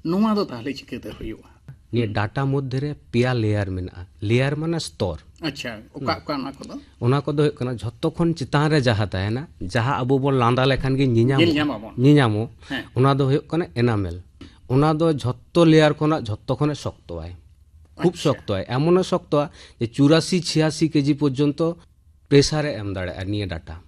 ᱱᱚᱣᱟ ᱫᱚ ᱛᱟᱦᱚᱞᱮ ᱪᱤᱠᱟᱹᱛᱮ ᱦᱩᱭᱩᱜᱼᱟ? ᱱᱤᱭᱟᱹ ᱰᱟᱴᱟ ᱢᱚᱫᱽᱫᱷᱮ ᱨᱮ ᱯᱮᱭᱟ ᱞᱮᱭᱟᱨ ᱢᱮᱱᱟᱜᱼᱟ᱾ ᱞᱮᱭᱟᱨ ᱢᱟᱱᱮ ᱥᱛᱚᱨ᱾ ᱟᱪᱪᱷᱟ, ᱚᱠᱟ ᱚᱠᱟ ᱚᱱᱟ ᱠᱚᱫᱚ? ᱚᱱᱟ ᱠᱚᱫᱚ ᱦᱩᱭᱩᱜ ᱠᱟᱱᱟ ᱡᱷᱚᱛᱚ ᱠᱷᱚᱱ ᱪᱮᱛᱟᱱ ᱨᱮ ᱡᱟᱦᱟᱸ ᱛᱟᱦᱮᱱᱟ, ᱡᱟᱦᱟᱸ ᱟᱵᱚ ᱵᱚᱱ ᱞᱟᱸᱫᱟ ᱞᱮᱠᱷᱟᱱ ᱜᱮ ᱧᱮᱧᱟᱢᱚᱜ, ᱧᱮᱞ ᱧᱟᱢᱟᱵᱚᱱ᱾ ᱧᱮᱧᱟᱢᱚᱜ, ᱦᱮᱸ᱾ ᱚᱱᱟ ᱫᱚ ᱦᱩᱭᱩᱜ ᱠᱟᱱᱟ ᱮᱱᱟᱢᱮᱞ᱾ ᱚᱱᱟ ᱫᱚ ᱡᱷᱚᱛᱚ ᱞᱮᱭᱟᱨ ᱠᱷᱚᱱᱟᱜ ᱡᱷᱚᱛᱚ ᱠᱷᱚᱱᱮ ᱥᱚᱠᱛᱚᱣᱟᱭ, ᱠᱷᱩᱵ ᱟᱪᱪᱷᱟ᱾ ᱥᱚᱠᱛᱚᱣᱟᱭ, ᱮᱢᱚᱱᱮ ᱥᱚᱠᱛᱚᱣᱟ ᱡᱮ ᱪᱩᱨᱟᱥᱤ ᱪᱷᱤᱭᱟᱥᱤ ᱠᱮᱡᱤ ᱯᱚᱨᱡᱚᱱᱛᱚ ᱯᱨᱮᱥᱟᱨᱮ ᱮᱢ ᱫᱟᱲᱮᱭᱟᱜᱼᱟ ᱱᱤᱭᱟᱹ ᱰᱟᱴᱟ᱾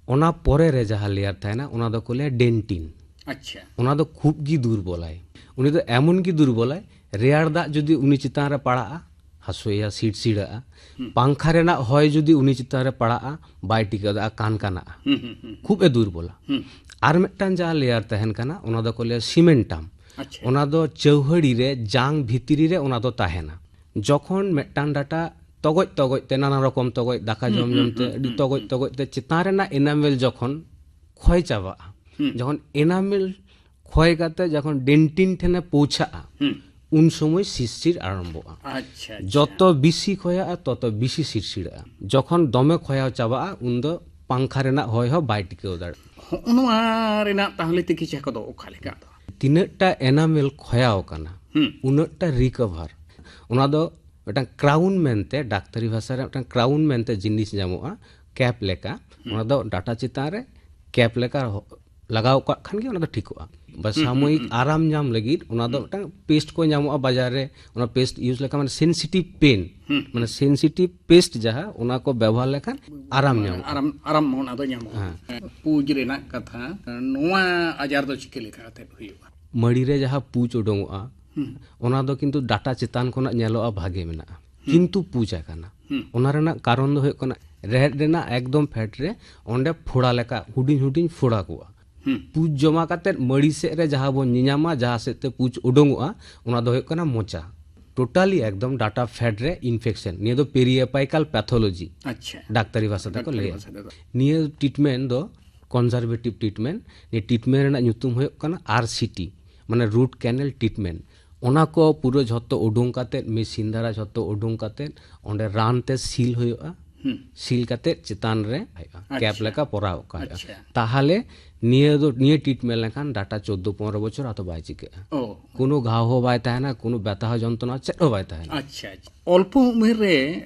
ᱚᱱᱟ ᱯᱚᱨᱮ ᱨᱮ ᱡᱟᱦᱟᱸ ᱞᱮᱭᱟᱨ ᱛᱟᱦᱮᱱᱟ, ᱚᱱᱟ ᱫᱚᱠᱚ ᱞᱟᱹᱭᱟ ᱰᱮᱱᱴᱤᱱ᱾ ᱟᱪᱪᱷᱟ᱾ ᱚᱱᱟ ᱫᱚ ᱠᱷᱩᱵ ᱜᱮ ᱫᱩᱨᱵᱚᱞᱟᱭ᱾ ᱩᱱᱤ ᱫᱚ ᱮᱢᱚᱱ ᱜᱮ ᱫᱩᱨᱵᱚᱞᱟᱭ, ᱨᱮᱭᱟᱲ ᱫᱟᱜ ᱡᱩᱫᱤ ᱩᱱᱤ ᱪᱮᱛᱟᱱ ᱨᱮ ᱯᱟᱲᱟᱜᱼᱟ, ᱦᱟᱹᱥᱩᱭᱮᱭᱟ, ᱥᱤᱲᱥᱤᱲᱟᱹᱜᱼᱟ᱾ ᱦᱩᱸ᱾ ᱯᱟᱝᱠᱷᱟ ᱨᱮᱱᱟᱜ ᱦᱚᱭ ᱡᱩᱫᱤ ᱩᱱᱤ ᱪᱮᱛᱟᱱ ᱨᱮ ᱯᱟᱲᱟᱜᱼᱟ, ᱵᱟᱭ ᱴᱤᱠᱟᱹᱣ ᱫᱟᱲᱮᱭᱟᱜᱼᱟ, ᱠᱟᱱᱠᱟᱱᱟᱜᱼᱟ᱾ ᱦᱩᱸ, ᱦᱩᱸ, ᱦᱩᱸ᱾ ᱠᱷᱩᱵ ᱮ ᱫᱩᱨᱵᱚᱞᱟ᱾ ᱦᱩᱸ᱾ ᱟᱨ ᱢᱤᱫᱴᱟᱝ ᱡᱟᱦᱟᱸ ᱞᱮᱭᱟᱨ ᱛᱟᱦᱮᱱ ᱠᱟᱱᱟ, ᱚᱱᱟ ᱫᱚᱠᱚ ᱞᱟᱹᱭᱟ ᱥᱤᱢᱮᱱᱴᱟᱢ᱾ ᱟᱪᱪᱷᱟ᱾ ᱚᱱᱟ ᱫᱚ ᱪᱟᱹᱣᱦᱟᱹᱲᱤ ᱨᱮ, ᱡᱟᱝ ᱵᱷᱤᱛᱨᱤ ᱨᱮ ᱚᱱᱟ ᱫᱚ ᱛᱟᱦᱮᱱᱟ᱾ ᱡᱚᱠᱷᱚᱱ ᱢᱤᱫᱴᱟᱝ ᱰᱟᱴᱟ ᱛᱚᱜᱚᱡ ᱛᱚᱜᱚᱡ ᱛᱮ, ᱱᱟᱱᱟ ᱨᱚᱠᱚᱢ ᱛᱚᱜᱚᱡ, ᱫᱟᱠᱟ ᱦᱩᱸ, ᱡᱚᱢ ᱦᱩᱸ, ᱡᱚᱢ ᱛᱮ ᱦᱩᱸ, ᱟᱹᱰᱤ ᱦᱩᱸ, ᱛᱚᱜᱚᱡ ᱦᱩᱸ᱾ ᱛᱚᱜᱚᱡ ᱛᱮ ᱪᱮᱛᱟᱱ ᱨᱮᱱᱟᱜ ᱮᱱᱟᱢᱮᱞ ᱡᱚᱠᱷᱚᱱ ᱠᱷᱚᱭ ᱪᱟᱵᱟᱜᱼᱟ, ᱦᱩᱸ᱾ ᱡᱚᱠᱷᱚᱱ ᱮᱱᱟᱢᱮᱞ ᱠᱷᱚᱭ ᱠᱟᱛᱮ ᱡᱚᱠᱷᱚᱱ ᱰᱮᱱᱴᱤᱱ ᱴᱷᱮᱱᱮ ᱯᱳᱣᱪᱷᱟᱜᱼᱟ, ᱦᱩᱸ᱾ ᱩᱱ ᱥᱚᱢᱚᱭ ᱥᱤᱨᱥᱤᱨ ᱟᱨᱟᱢᱵᱷᱚᱜᱼᱟ᱾ ᱟᱪᱪᱷᱟ, ᱟᱪᱪᱷᱟ᱾ ᱡᱚᱛᱚ ᱵᱮᱥᱤ ᱠᱷᱚᱭᱟᱜᱼᱟ, ᱛᱚᱛᱚ ᱵᱮᱥᱤ ᱥᱤᱨᱥᱤᱨᱟᱜᱼᱟ᱾ ᱡᱚᱠᱷᱚᱱ ᱫᱚᱢᱮ ᱠᱷᱚᱭᱟᱣ ᱪᱟᱵᱟᱜᱼᱟ, ᱩᱱ ᱫᱚ ᱯᱟᱝᱠᱷᱟ ᱨᱮᱱᱟᱜ ᱦᱚᱭ ᱦᱚᱸ ᱵᱟᱭ ᱴᱤᱠᱟᱹᱣ ᱫᱟᱲᱮᱭᱟᱜᱼᱟ᱾ ᱦᱚᱸᱜᱼᱚ ᱱᱚᱣᱟ ᱨᱮᱱᱟᱜ ᱛᱟᱦᱚᱞᱮ ᱛᱤᱠᱤᱪᱷᱟ ᱠᱚᱫᱚ ᱚᱠᱟ ᱞᱮᱠᱟ ᱫᱚ? ᱛᱤᱱᱟᱹᱜ ᱴᱟ ᱮᱱᱟᱢᱮᱞ ᱠᱷᱚᱭᱟᱣ ᱠᱟᱱᱟ, ᱦᱩᱸ᱾ ᱩᱱᱟᱹᱜ ᱴᱟ ᱨᱤᱠᱚᱵᱷᱟᱨ᱾ ᱚᱱᱟ ᱫᱚ ᱢᱤᱫᱴᱟᱝ ᱠᱨᱟᱣᱩᱱ ᱢᱮᱱᱛᱮ, ᱰᱟᱠᱛᱟᱨᱤ ᱵᱷᱟᱥᱟ ᱨᱮ ᱢᱤᱫᱴᱟᱝ ᱠᱨᱟᱣᱩᱱ ᱢᱮᱱᱛᱮ ᱡᱤᱱᱤᱥ ᱧᱟᱢᱚᱜᱼᱟ, ᱠᱮᱯ ᱞᱮᱠᱟ᱾ ᱦᱩᱸ᱾ ᱚᱱᱟ ᱫᱚ ᱰᱟᱴᱟ ᱪᱮᱛᱟᱱ ᱨᱮ ᱠᱮᱯ ᱞᱮᱠᱟ ᱦᱚ-, ᱞᱟᱜᱟᱣ ᱠᱟᱜ ᱠᱷᱟᱱ ᱜᱮ ᱚᱱᱟ ᱫᱚ ᱴᱷᱤᱠᱚᱜᱼᱟ᱾ ᱵᱟ ᱦᱩᱸ, ᱦᱩᱸ, ᱥᱟᱢᱚᱭᱤᱠ ᱦᱩᱸ᱾ ᱟᱨᱟᱢ ᱧᱟᱢ ᱞᱟᱹᱜᱤᱫ ᱚᱱᱟ ᱫᱚ ᱦᱩᱸ᱾ ᱢᱤᱫᱴᱟᱝ ᱯᱮᱥᱴ ᱠᱚ ᱧᱟᱢᱚᱜᱼᱟ ᱵᱟᱡᱟᱨ ᱨᱮ, ᱚᱱᱟ ᱯᱮᱥᱴ ᱤᱭᱩᱡᱽ ᱞᱮᱠᱷᱟᱱ ᱢᱟᱱᱮ ᱥᱮᱱᱥᱤᱴᱤᱵᱷ ᱯᱮᱱ, ᱦᱩᱸ, ᱢᱟᱱᱮ ᱦᱩᱸ᱾ ᱥᱮᱱᱥᱤᱴᱤᱵᱷ ᱯᱮᱥᱴ ᱡᱟᱦᱟᱸ, ᱚᱱᱟ ᱠᱚ ᱵᱮᱵᱚᱦᱟᱨ ᱞᱮᱠᱷᱟᱱ ᱟᱨᱟᱢ ᱢᱟᱱᱮ ᱧᱟᱢᱚᱜᱼᱟ᱾ ᱟᱨᱟᱢ, ᱟᱨᱟᱢ ᱚᱱᱟ ᱫᱚ ᱧᱟᱢᱚᱜᱼᱟ᱾ ᱦᱮᱸ᱾ ᱦᱮᱸ, ᱯᱩᱡᱽ ᱨᱮᱱᱟᱜ ᱠᱟᱛᱷᱟ, ᱱᱚᱣᱟ ᱟᱡᱟᱨ ᱫᱚ ᱪᱤᱠᱟᱹ ᱞᱮᱠᱟ ᱠᱟᱛᱮ ᱦᱩᱭᱩᱜᱼᱟ? ᱢᱟᱹᱲᱤ ᱨᱮ ᱡᱟᱦᱟᱸ ᱯᱩᱡᱽ ᱩᱰᱩᱝᱚᱜᱼᱟ, ᱦᱩᱸ᱾ ᱚᱱᱟ ᱫᱚ ᱠᱤᱱᱛᱩ ᱰᱟᱴᱟ ᱪᱮᱛᱟᱱ ᱠᱷᱚᱱᱟᱜ ᱧᱮᱞᱚᱜᱼᱟ ᱵᱷᱟᱜᱮ ᱢᱮᱱᱟᱜᱼᱟ, ᱦᱩᱸ᱾ ᱠᱤᱱᱛᱩ ᱯᱩᱡᱽ ᱟᱠᱟᱱᱟ᱾ ᱦᱩᱸ᱾ ᱚᱱᱟ ᱨᱮᱱᱟᱜ ᱠᱟᱨᱚᱱ ᱫᱚ ᱦᱩᱭᱩᱜ ᱠᱟᱱᱟ ᱨᱮᱦᱮᱫ ᱨᱮᱱᱟᱜ ᱮᱠᱫᱚᱢ ᱯᱷᱮᱰ ᱨᱮ ᱚᱸᱰᱮ ᱯᱷᱳᱲᱟ ᱞᱮᱠᱟ ᱦᱩᱰᱤᱧ ᱦᱩᱰᱤᱧ ᱯᱷᱳᱲᱟ ᱠᱚᱜᱼᱟ᱾ ᱯᱩᱡᱽ ᱡᱚᱢᱟ ᱠᱟᱛᱮᱫ ᱢᱟᱹᱲᱤ ᱥᱮᱫ ᱨᱮ ᱡᱟᱦᱟᱸ ᱵᱚᱱ ᱧᱮᱧᱟᱢᱟ, ᱡᱟᱦᱟᱸ ᱥᱮᱫ ᱛᱮ ᱯᱩᱡᱽ ᱩᱰᱩᱝᱚᱜᱼᱟ, ᱚᱱᱟ ᱫᱚ ᱦᱩᱭᱩᱜ ᱠᱟᱱᱟ ᱢᱚᱪᱟ᱾ ᱴᱳᱴᱟᱞᱤ ᱮᱠᱫᱚᱢ ᱰᱟᱴᱟ ᱯᱷᱮᱰ ᱨᱮ ᱤᱱᱯᱷᱮᱠᱥᱚᱱ, ᱱᱤᱭᱟᱹ ᱫᱚ ᱯᱮᱨᱤᱭᱟᱯᱟᱭᱠᱟᱞ ᱯᱮᱛᱷᱳᱞᱚᱡᱤ᱾ ᱟᱪᱪᱷᱟ᱾ ᱰᱟᱠᱛᱟᱨᱤ ᱵᱷᱟᱥᱟ ᱛᱮᱠᱚ ᱰᱟᱠᱛᱟᱨᱤ ᱞᱟᱹᱭᱟ᱾ ᱵᱷᱟᱥᱟ ᱛᱮᱫᱚ᱾ ᱱᱤᱭᱟᱹ ᱴᱨᱤᱴᱢᱮᱱᱴ ᱫᱚ ᱠᱚᱱᱡᱟᱨᱵᱷᱮᱴᱤᱵᱷ ᱴᱨᱤᱴᱢᱮᱱᱴ᱾ ᱱᱤᱭᱟᱹ ᱴᱨᱤᱴᱢᱮᱱᱴ ᱨᱮᱱᱟᱜ ᱧᱩᱛᱩᱢ ᱦᱩᱭᱩᱜ ᱠᱟᱱᱟ ᱟᱨ ᱥᱤ ᱴᱤ, ᱢᱟᱱᱮ ᱨᱩᱴ ᱠᱮᱱᱟᱞ ᱴᱨᱤᱴᱢᱮᱱᱴ᱾ ᱚᱱᱟ ᱠᱚ ᱯᱩᱨᱟᱹ ᱡᱷᱚᱛᱚ ᱩᱰᱩᱝ ᱠᱟᱛᱮᱫ, ᱢᱮᱥᱤᱱ ᱫᱟᱨᱟ ᱡᱷᱚᱛᱚ ᱩᱰᱩᱝ ᱠᱟᱛᱮᱫ, ᱚᱸᱰᱮ ᱨᱟᱱ ᱛᱮ ᱥᱤᱞ ᱦᱩᱭᱩᱜᱼᱟ᱾ ᱦᱩᱸ᱾ ᱥᱤᱞ ᱠᱟᱛᱮᱫ ᱪᱮᱛᱟᱱ ᱨᱮ ᱦᱩᱭᱩᱜᱼᱟ, ᱠᱮᱯ ᱟᱪᱪᱷᱟ᱾ ᱞᱮᱠᱟ ᱯᱚᱨᱟᱣ ᱠᱟᱜ ᱦᱩᱭᱩᱜᱼᱟ᱾ ᱟᱪᱪᱷᱟ᱾ ᱛᱟᱦᱚᱞᱮ ᱱᱤᱭᱟᱹ ᱫᱚ, ᱱᱤᱭᱟᱹ ᱴᱨᱤᱴᱢᱮᱱᱴ ᱞᱮᱠᱷᱟᱱ ᱰᱟᱴᱟ ᱪᱳᱫᱽᱫᱳ ᱯᱚᱱᱨᱚ ᱵᱚᱪᱷᱚᱨ ᱟᱫᱚ ᱵᱟᱭ ᱪᱤᱠᱟᱹᱜᱼᱟ᱾ ᱚ᱾ ᱠᱳᱱᱳ ᱜᱷᱟᱣ ᱦᱚᱸ ᱵᱟᱭ ᱛᱟᱦᱮᱱᱟ, ᱠᱳᱱᱳ ᱵᱮᱛᱷᱟ ᱦᱚᱸ ᱡᱚᱱᱛᱨᱚᱱᱟ ᱪᱮᱫ ᱦᱚᱸ ᱵᱟᱭ ᱛᱟᱦᱮᱱᱟ᱾ ᱟᱪᱪᱷᱟ, ᱟᱪᱪᱷᱟ᱾ ᱚᱞᱯᱚ ᱩᱢᱮᱨ ᱨᱮ,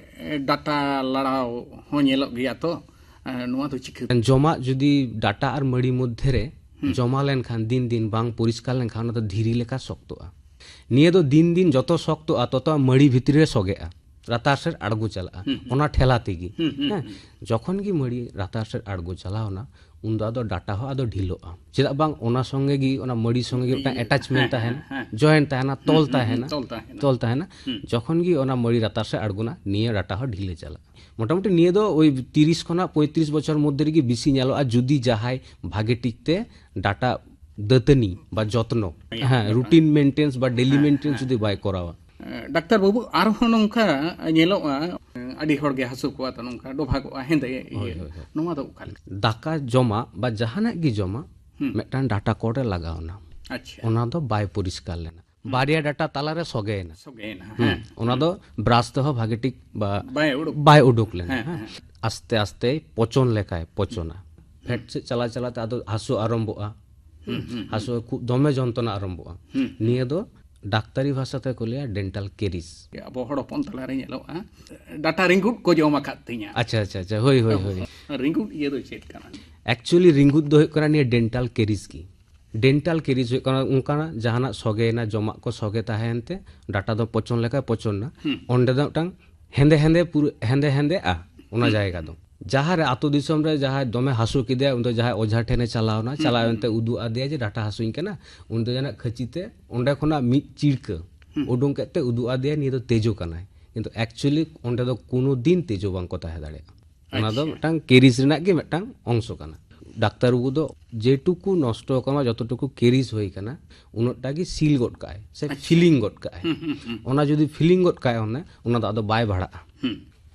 ᱮ, ᱰᱟᱴᱟ ᱞᱟᱲᱟᱣ ᱦᱚᱸ ᱧᱮᱞᱚᱜ ᱜᱮᱭᱟ ᱛᱚ, ᱮ, ᱱᱚᱣᱟ ᱫᱚ ᱪᱤᱠᱟᱹ? ᱡᱚᱢᱟᱜ ᱡᱩᱫᱤ ᱰᱟᱴᱟ ᱟᱨ ᱢᱟᱹᱲᱤ ᱢᱚᱫᱽᱫᱷᱮ ᱨᱮ ᱦᱩᱸ᱾ ᱡᱚᱢᱟ ᱞᱮᱱᱠᱷᱟᱱ ᱫᱤᱱ ᱫᱤᱱ ᱵᱟᱝ ᱯᱚᱨᱤᱥᱠᱟᱨ ᱞᱮᱱᱠᱷᱟᱱ ᱚᱱᱟ ᱫᱚ ᱫᱷᱤᱨᱤ ᱞᱮᱠᱟ ᱥᱚᱠᱛᱚᱜᱼᱟ᱾ ᱱᱤᱭᱟᱹ ᱫᱚ ᱫᱤᱱ ᱫᱤᱱ ᱡᱚᱛᱚ ᱥᱚᱠᱛᱚᱜᱼᱟ, ᱛᱚᱛᱚ ᱢᱟᱹᱲᱤ ᱵᱷᱤᱛᱨᱤ ᱨᱮ ᱥᱚᱜᱮᱜᱼᱟ, ᱞᱟᱛᱟᱨ ᱥᱮᱫ ᱟᱬᱜᱚ ᱪᱟᱞᱟᱜᱼᱟ, ᱦᱩᱸ, ᱦᱩᱸ᱾ ᱚᱱᱟ ᱴᱷᱮᱞᱟ ᱛᱮᱜᱮ᱾ ᱦᱩᱸ, ᱦᱩᱸ, ᱦᱮᱸ, ᱦᱩᱸ᱾ ᱡᱚᱠᱷᱚᱱ ᱜᱮ ᱢᱟᱹᱲᱤ ᱞᱟᱛᱟᱨ ᱥᱮᱫ ᱟᱬᱜᱚ ᱪᱟᱞᱟᱣ ᱮᱱᱟ, ᱩᱱᱫᱚ ᱟᱫᱚ ᱰᱟᱴᱟ ᱦᱚᱸ ᱟᱫᱚ ᱰᱷᱤᱞᱚᱜᱼᱟ᱾ ᱪᱮᱫᱟᱜ ᱵᱟᱝ, ᱚᱱᱟ ᱥᱚᱸᱜᱮ ᱜᱮ, ᱚᱱᱟ ᱢᱟᱹᱲᱤ ᱥᱚᱸᱜᱮ ᱜᱮ ᱢᱤᱫᱴᱟᱝ ᱤᱭᱟᱹ, ᱮᱴᱟᱪᱢᱮᱱᱴ ᱦᱮᱸ, ᱛᱟᱦᱮᱱᱟ, ᱦᱮᱸ, ᱦᱮᱸ᱾ ᱡᱚᱭᱮᱱᱴ ᱛᱟᱦᱮᱱᱟ, ᱦᱩᱸ, ᱛᱚᱞ ᱦᱩᱸ, ᱦᱩᱸ, ᱛᱟᱦᱮᱱᱟ, ᱛᱚᱞ ᱛᱟᱦᱮᱱᱟ᱾ ᱛᱚᱞ ᱛᱟᱦᱮᱱᱟ᱾ ᱦᱩᱸ᱾ ᱡᱚᱠᱷᱚᱱ ᱜᱮ ᱚᱱᱟ ᱢᱟᱹᱲᱤ ᱞᱟᱛᱟᱨ ᱥᱮᱫ ᱟᱬᱜᱚᱱᱟ, ᱱᱤᱭᱟᱹ ᱰᱟᱴᱟ ᱦᱚᱸ ᱰᱷᱤᱞᱟᱹ ᱪᱟᱞᱟᱜᱼᱟ᱾ ᱢᱚᱴᱟᱢᱩᱴᱤ ᱱᱤᱭᱟᱹ ᱫᱚ ᱳᱭ ᱛᱤᱨᱤᱥ ᱠᱷᱚᱱᱟᱜ ᱯᱚᱸᱭᱛᱨᱤᱥ ᱵᱚᱪᱷᱚᱨ ᱢᱚᱫᱽᱫᱷᱮ ᱨᱮᱜᱮ ᱵᱮᱥᱤ ᱧᱮᱞᱚᱜᱼᱟ, ᱡᱩᱫᱤ ᱡᱟᱦᱟᱸᱭ ᱵᱷᱟᱜᱮ ᱴᱷᱤᱠ ᱛᱮ ᱰᱟᱴᱟ ᱫᱟᱹᱛᱟᱹᱱᱤ ᱵᱟ ᱡᱚᱛᱱᱚ, ᱦᱮᱸ, ᱦᱮᱸ, ᱰᱟᱴᱟ᱾ ᱨᱩᱴᱤᱱ ᱢᱮᱱᱴᱮᱱᱥ ᱵᱟ ᱰᱮᱞᱤ ᱦᱮᱸ, ᱢᱮᱱᱴᱮᱱᱥ ᱦᱮᱸ᱾ ᱡᱩᱫᱤ ᱵᱟᱭ ᱠᱚᱨᱟᱣᱟ᱾ ᱮ, ᱰᱟᱠᱛᱟᱨ ᱵᱟᱹᱵᱩ, ᱟᱨᱦᱚᱸ ᱱᱚᱝᱠᱟ ᱧᱮᱞᱚᱜᱼᱟ, ᱟᱹᱰᱤ ᱦᱚᱲ ᱜᱮ ᱦᱟᱹᱥᱩ ᱠᱚᱣᱟ ᱛᱚ, ᱱᱚᱝᱠᱟ ᱰᱚᱵᱷᱟᱜᱚᱜᱼᱟ, ᱦᱮᱸᱫᱮ ᱤᱭᱟᱹ᱾ ᱦᱳᱭ, ᱦᱳᱭ, ᱦᱳᱭ᱾ ᱱᱚᱣᱟ ᱫᱚ ᱚᱠᱟ ᱞᱮᱠᱟ? ᱫᱟᱠᱟ ᱡᱚᱢᱟᱜ ᱵᱟ ᱡᱟᱦᱟᱱᱟᱜ ᱜᱮ ᱡᱚᱢᱟᱜ ᱦᱩᱸ᱾ ᱢᱤᱫᱴᱟᱝ ᱰᱟᱴᱟ ᱠᱚᱨᱰ ᱨᱮ ᱞᱟᱜᱟᱣ ᱮᱱᱟ᱾ ᱟᱪᱪᱷᱟ᱾ ᱚᱱᱟ ᱫᱚ ᱵᱟᱭ ᱯᱚᱨᱤᱥᱠᱟᱨ ᱞᱮᱱᱟ᱾ ᱦᱩᱸ᱾ ᱵᱟᱨᱭᱟ ᱰᱟᱴᱟ ᱛᱟᱞᱟᱨᱮ ᱥᱚᱜᱮᱭᱮᱱᱟ᱾ ᱥᱚᱜᱮᱭᱮᱱᱟ, ᱦᱩᱸ᱾ ᱦᱮᱸ᱾ ᱚᱱᱟ ᱫᱚ ᱵᱨᱟᱥ ᱛᱮᱦᱚᱸ ᱵᱷᱟᱜᱮ ᱴᱷᱤᱠ ᱵᱟ-, ᱵᱟᱭ ᱩᱰᱩᱠ᱾ ᱵᱟᱭ ᱩᱰᱩᱠ ᱞᱮᱱᱟ, ᱦᱮᱸ, ᱦᱮᱸ᱾ ᱦᱮᱸ᱾ ᱟᱥᱛᱮ ᱟᱥᱛᱮ ᱯᱚᱪᱚᱱ ᱞᱮᱠᱟᱭ ᱯᱚᱪᱚᱱᱟ᱾ ᱦᱩᱸ᱾ ᱯᱷᱮᱰ ᱥᱮᱫ ᱪᱟᱞᱟᱣ ᱪᱟᱞᱟᱣ ᱛᱮ ᱟᱫᱚ ᱦᱟᱹᱥᱩ ᱟᱨᱟᱢᱵᱷᱚᱜᱼᱟ᱾ ᱦᱩᱸ, ᱦᱩᱸ, ᱦᱩᱸ᱾ ᱦᱟᱹᱥᱩ ᱠᱷᱩᱵ ᱫᱚᱢᱮ ᱡᱚᱱᱛᱨᱚᱱᱟ ᱟᱨᱟᱢᱵᱷᱚᱜᱼᱟ᱾ ᱦᱩᱸ, ᱦᱩᱸ᱾ ᱱᱤᱭᱟᱹ ᱫᱚ ᱰᱟᱠᱛᱟᱨᱤ ᱵᱷᱟᱥᱟ ᱛᱮᱠᱚ ᱞᱟᱹᱭᱟ ᱰᱮᱱᱴᱟᱞ ᱠᱮᱨᱤᱡ᱾ ᱟᱵᱚ ᱦᱚᱲ ᱦᱚᱯᱚᱱ ᱛᱟᱞᱟᱨᱮ ᱧᱮᱞᱚᱜᱼᱟ, ᱰᱟᱴᱟ ᱨᱤᱸᱜᱩᱫ ᱠᱚ ᱡᱚᱢ ᱟᱠᱟᱫ ᱛᱤᱧᱟ᱾ ᱟᱪᱪᱷᱟ, ᱟᱪᱪᱷᱟ, ᱟᱪᱪᱷᱟ, ᱦᱳᱭ, ᱦᱳᱭ, ᱦᱳᱭ᱾ ᱨᱤᱸᱜᱩᱫ ᱤᱭᱟᱹ ᱫᱚ ᱪᱮᱫ ᱠᱟᱱᱟ? Actually ᱨᱤᱸᱜᱩᱫ ᱫᱚ ᱦᱩᱭᱩᱜ ᱠᱟᱱᱟ ᱱᱤᱭᱟᱹ ᱰᱮᱱᱴᱟᱞ ᱠᱮᱨᱤᱡ ᱜᱮ᱾ ᱰᱮᱱᱴᱟᱞ ᱠᱮᱨᱤᱡ ᱦᱩᱭᱩᱜ ᱠᱟᱱᱟ ᱚᱱᱠᱟᱱᱟᱜ ᱡᱟᱦᱟᱱᱟᱜ ᱥᱚᱜᱮᱭᱮᱱᱟ, ᱡᱚᱢᱟᱜ ᱠᱚ ᱥᱚᱜᱮ ᱛᱟᱦᱮᱸᱭᱮᱱ ᱛᱮ ᱰᱟᱴᱟ ᱫᱚ ᱯᱚᱪᱚᱱ ᱞᱮᱠᱟᱭ ᱯᱚᱪᱚᱱ ᱮᱱᱟ᱾ ᱦᱩᱸ᱾ ᱚᱸᱰᱮ ᱫᱚ ᱢᱤᱫᱴᱟᱝ ᱦᱮᱸᱫᱮ ᱦᱮᱸᱫᱮ ᱯᱩᱨᱟᱹ ᱦᱮᱸᱫᱮ ᱦᱮᱸᱫᱮᱜᱼᱟ ᱚᱱᱟ ᱦᱩᱸ᱾ ᱡᱟᱭᱜᱟ ᱫᱚ᱾ ᱡᱟᱦᱟᱸ ᱨᱮ ᱟᱛᱳ ᱫᱤᱥᱚᱢ ᱨᱮ ᱡᱟᱦᱟᱸᱭ ᱫᱚᱢᱮ ᱦᱟᱹᱥᱩ ᱠᱮᱫᱮᱭᱟ, ᱩᱱᱤ ᱫᱚ ᱡᱟᱦᱟᱸᱭ ᱚᱡᱷᱟ ᱴᱷᱮᱱᱮ ᱪᱟᱞᱟᱣ ᱮᱱᱟ, ᱦᱩᱸ, ᱪᱟᱞᱟᱣ ᱦᱩᱸ᱾ ᱮᱱᱛᱮ ᱩᱫᱩᱜ ᱟᱫᱮᱭᱟ ᱡᱮ ᱰᱟᱴᱟ ᱦᱟᱹᱥᱩᱧ ᱠᱟᱱᱟ, ᱩᱱᱤ ᱫᱚ ᱡᱟᱦᱟᱱᱟᱜ ᱠᱷᱟᱹᱪᱤ ᱛᱮ ᱚᱸᱰᱮ ᱠᱷᱚᱱᱟᱜ ᱢᱤᱫ ᱪᱤᱲᱠᱟᱹ ᱦᱩᱸ᱾ ᱩᱰᱩᱝ ᱠᱮᱫ ᱛᱮ ᱩᱫᱩᱜ ᱟᱫᱮᱭᱟ, ᱱᱤᱭᱟᱹ ᱫᱚ ᱛᱮᱡᱳ ᱠᱟᱱᱟᱭ᱾ ᱠᱤᱱᱛᱩ actually ᱚᱸᱰᱮ ᱫᱚ ᱠᱳᱱᱳ ᱫᱤᱱ ᱛᱮᱡᱳ ᱵᱟᱝ ᱠᱚ ᱛᱟᱦᱮᱸ ᱫᱟᱲᱮᱭᱟᱜᱼᱟ᱾ ᱚᱱᱟ ᱫᱚ ᱟᱪᱪᱷᱟ᱾ ᱢᱤᱫᱴᱟᱝ ᱠᱮᱨᱤᱡ ᱨᱮᱱᱟᱜ ᱜᱮ ᱢᱤᱫᱴᱟᱝ ᱚᱝᱥᱚ ᱠᱟᱱᱟ᱾ ᱰᱟᱠᱛᱟᱨ ᱵᱟᱹᱵᱩ ᱫᱚ ᱡᱮᱴᱩᱠᱩ ᱱᱚᱥᱴᱚ ᱟᱠᱟᱱᱟ, ᱡᱚᱛᱚᱴᱩᱠᱩ ᱠᱮᱨᱤᱡᱽ ᱦᱩᱭ ᱟᱠᱟᱱᱟ, ᱩᱱᱟᱹᱜ ᱴᱟ ᱜᱮ ᱥᱤᱞ ᱜᱚᱫ ᱠᱟᱜᱼᱟᱭ ᱥᱮ ᱟᱪᱪᱷᱟ᱾ ᱯᱷᱤᱞᱤᱝ ᱜᱚᱫ ᱠᱟᱜᱼᱟᱭ᱾ ᱦᱩᱸ, ᱦᱩᱸ, ᱦᱩᱸ᱾ ᱚᱱᱟ ᱡᱩᱫᱤ ᱯᱷᱤᱞᱤᱝ ᱜᱚᱫ ᱠᱟᱜᱼᱟᱭ, ᱚᱱᱮ ᱚᱱᱟ ᱫᱚ ᱟᱫᱚ ᱵᱟᱭ ᱵᱷᱟᱲᱟᱜᱼᱟ᱾ ᱦᱩᱸ᱾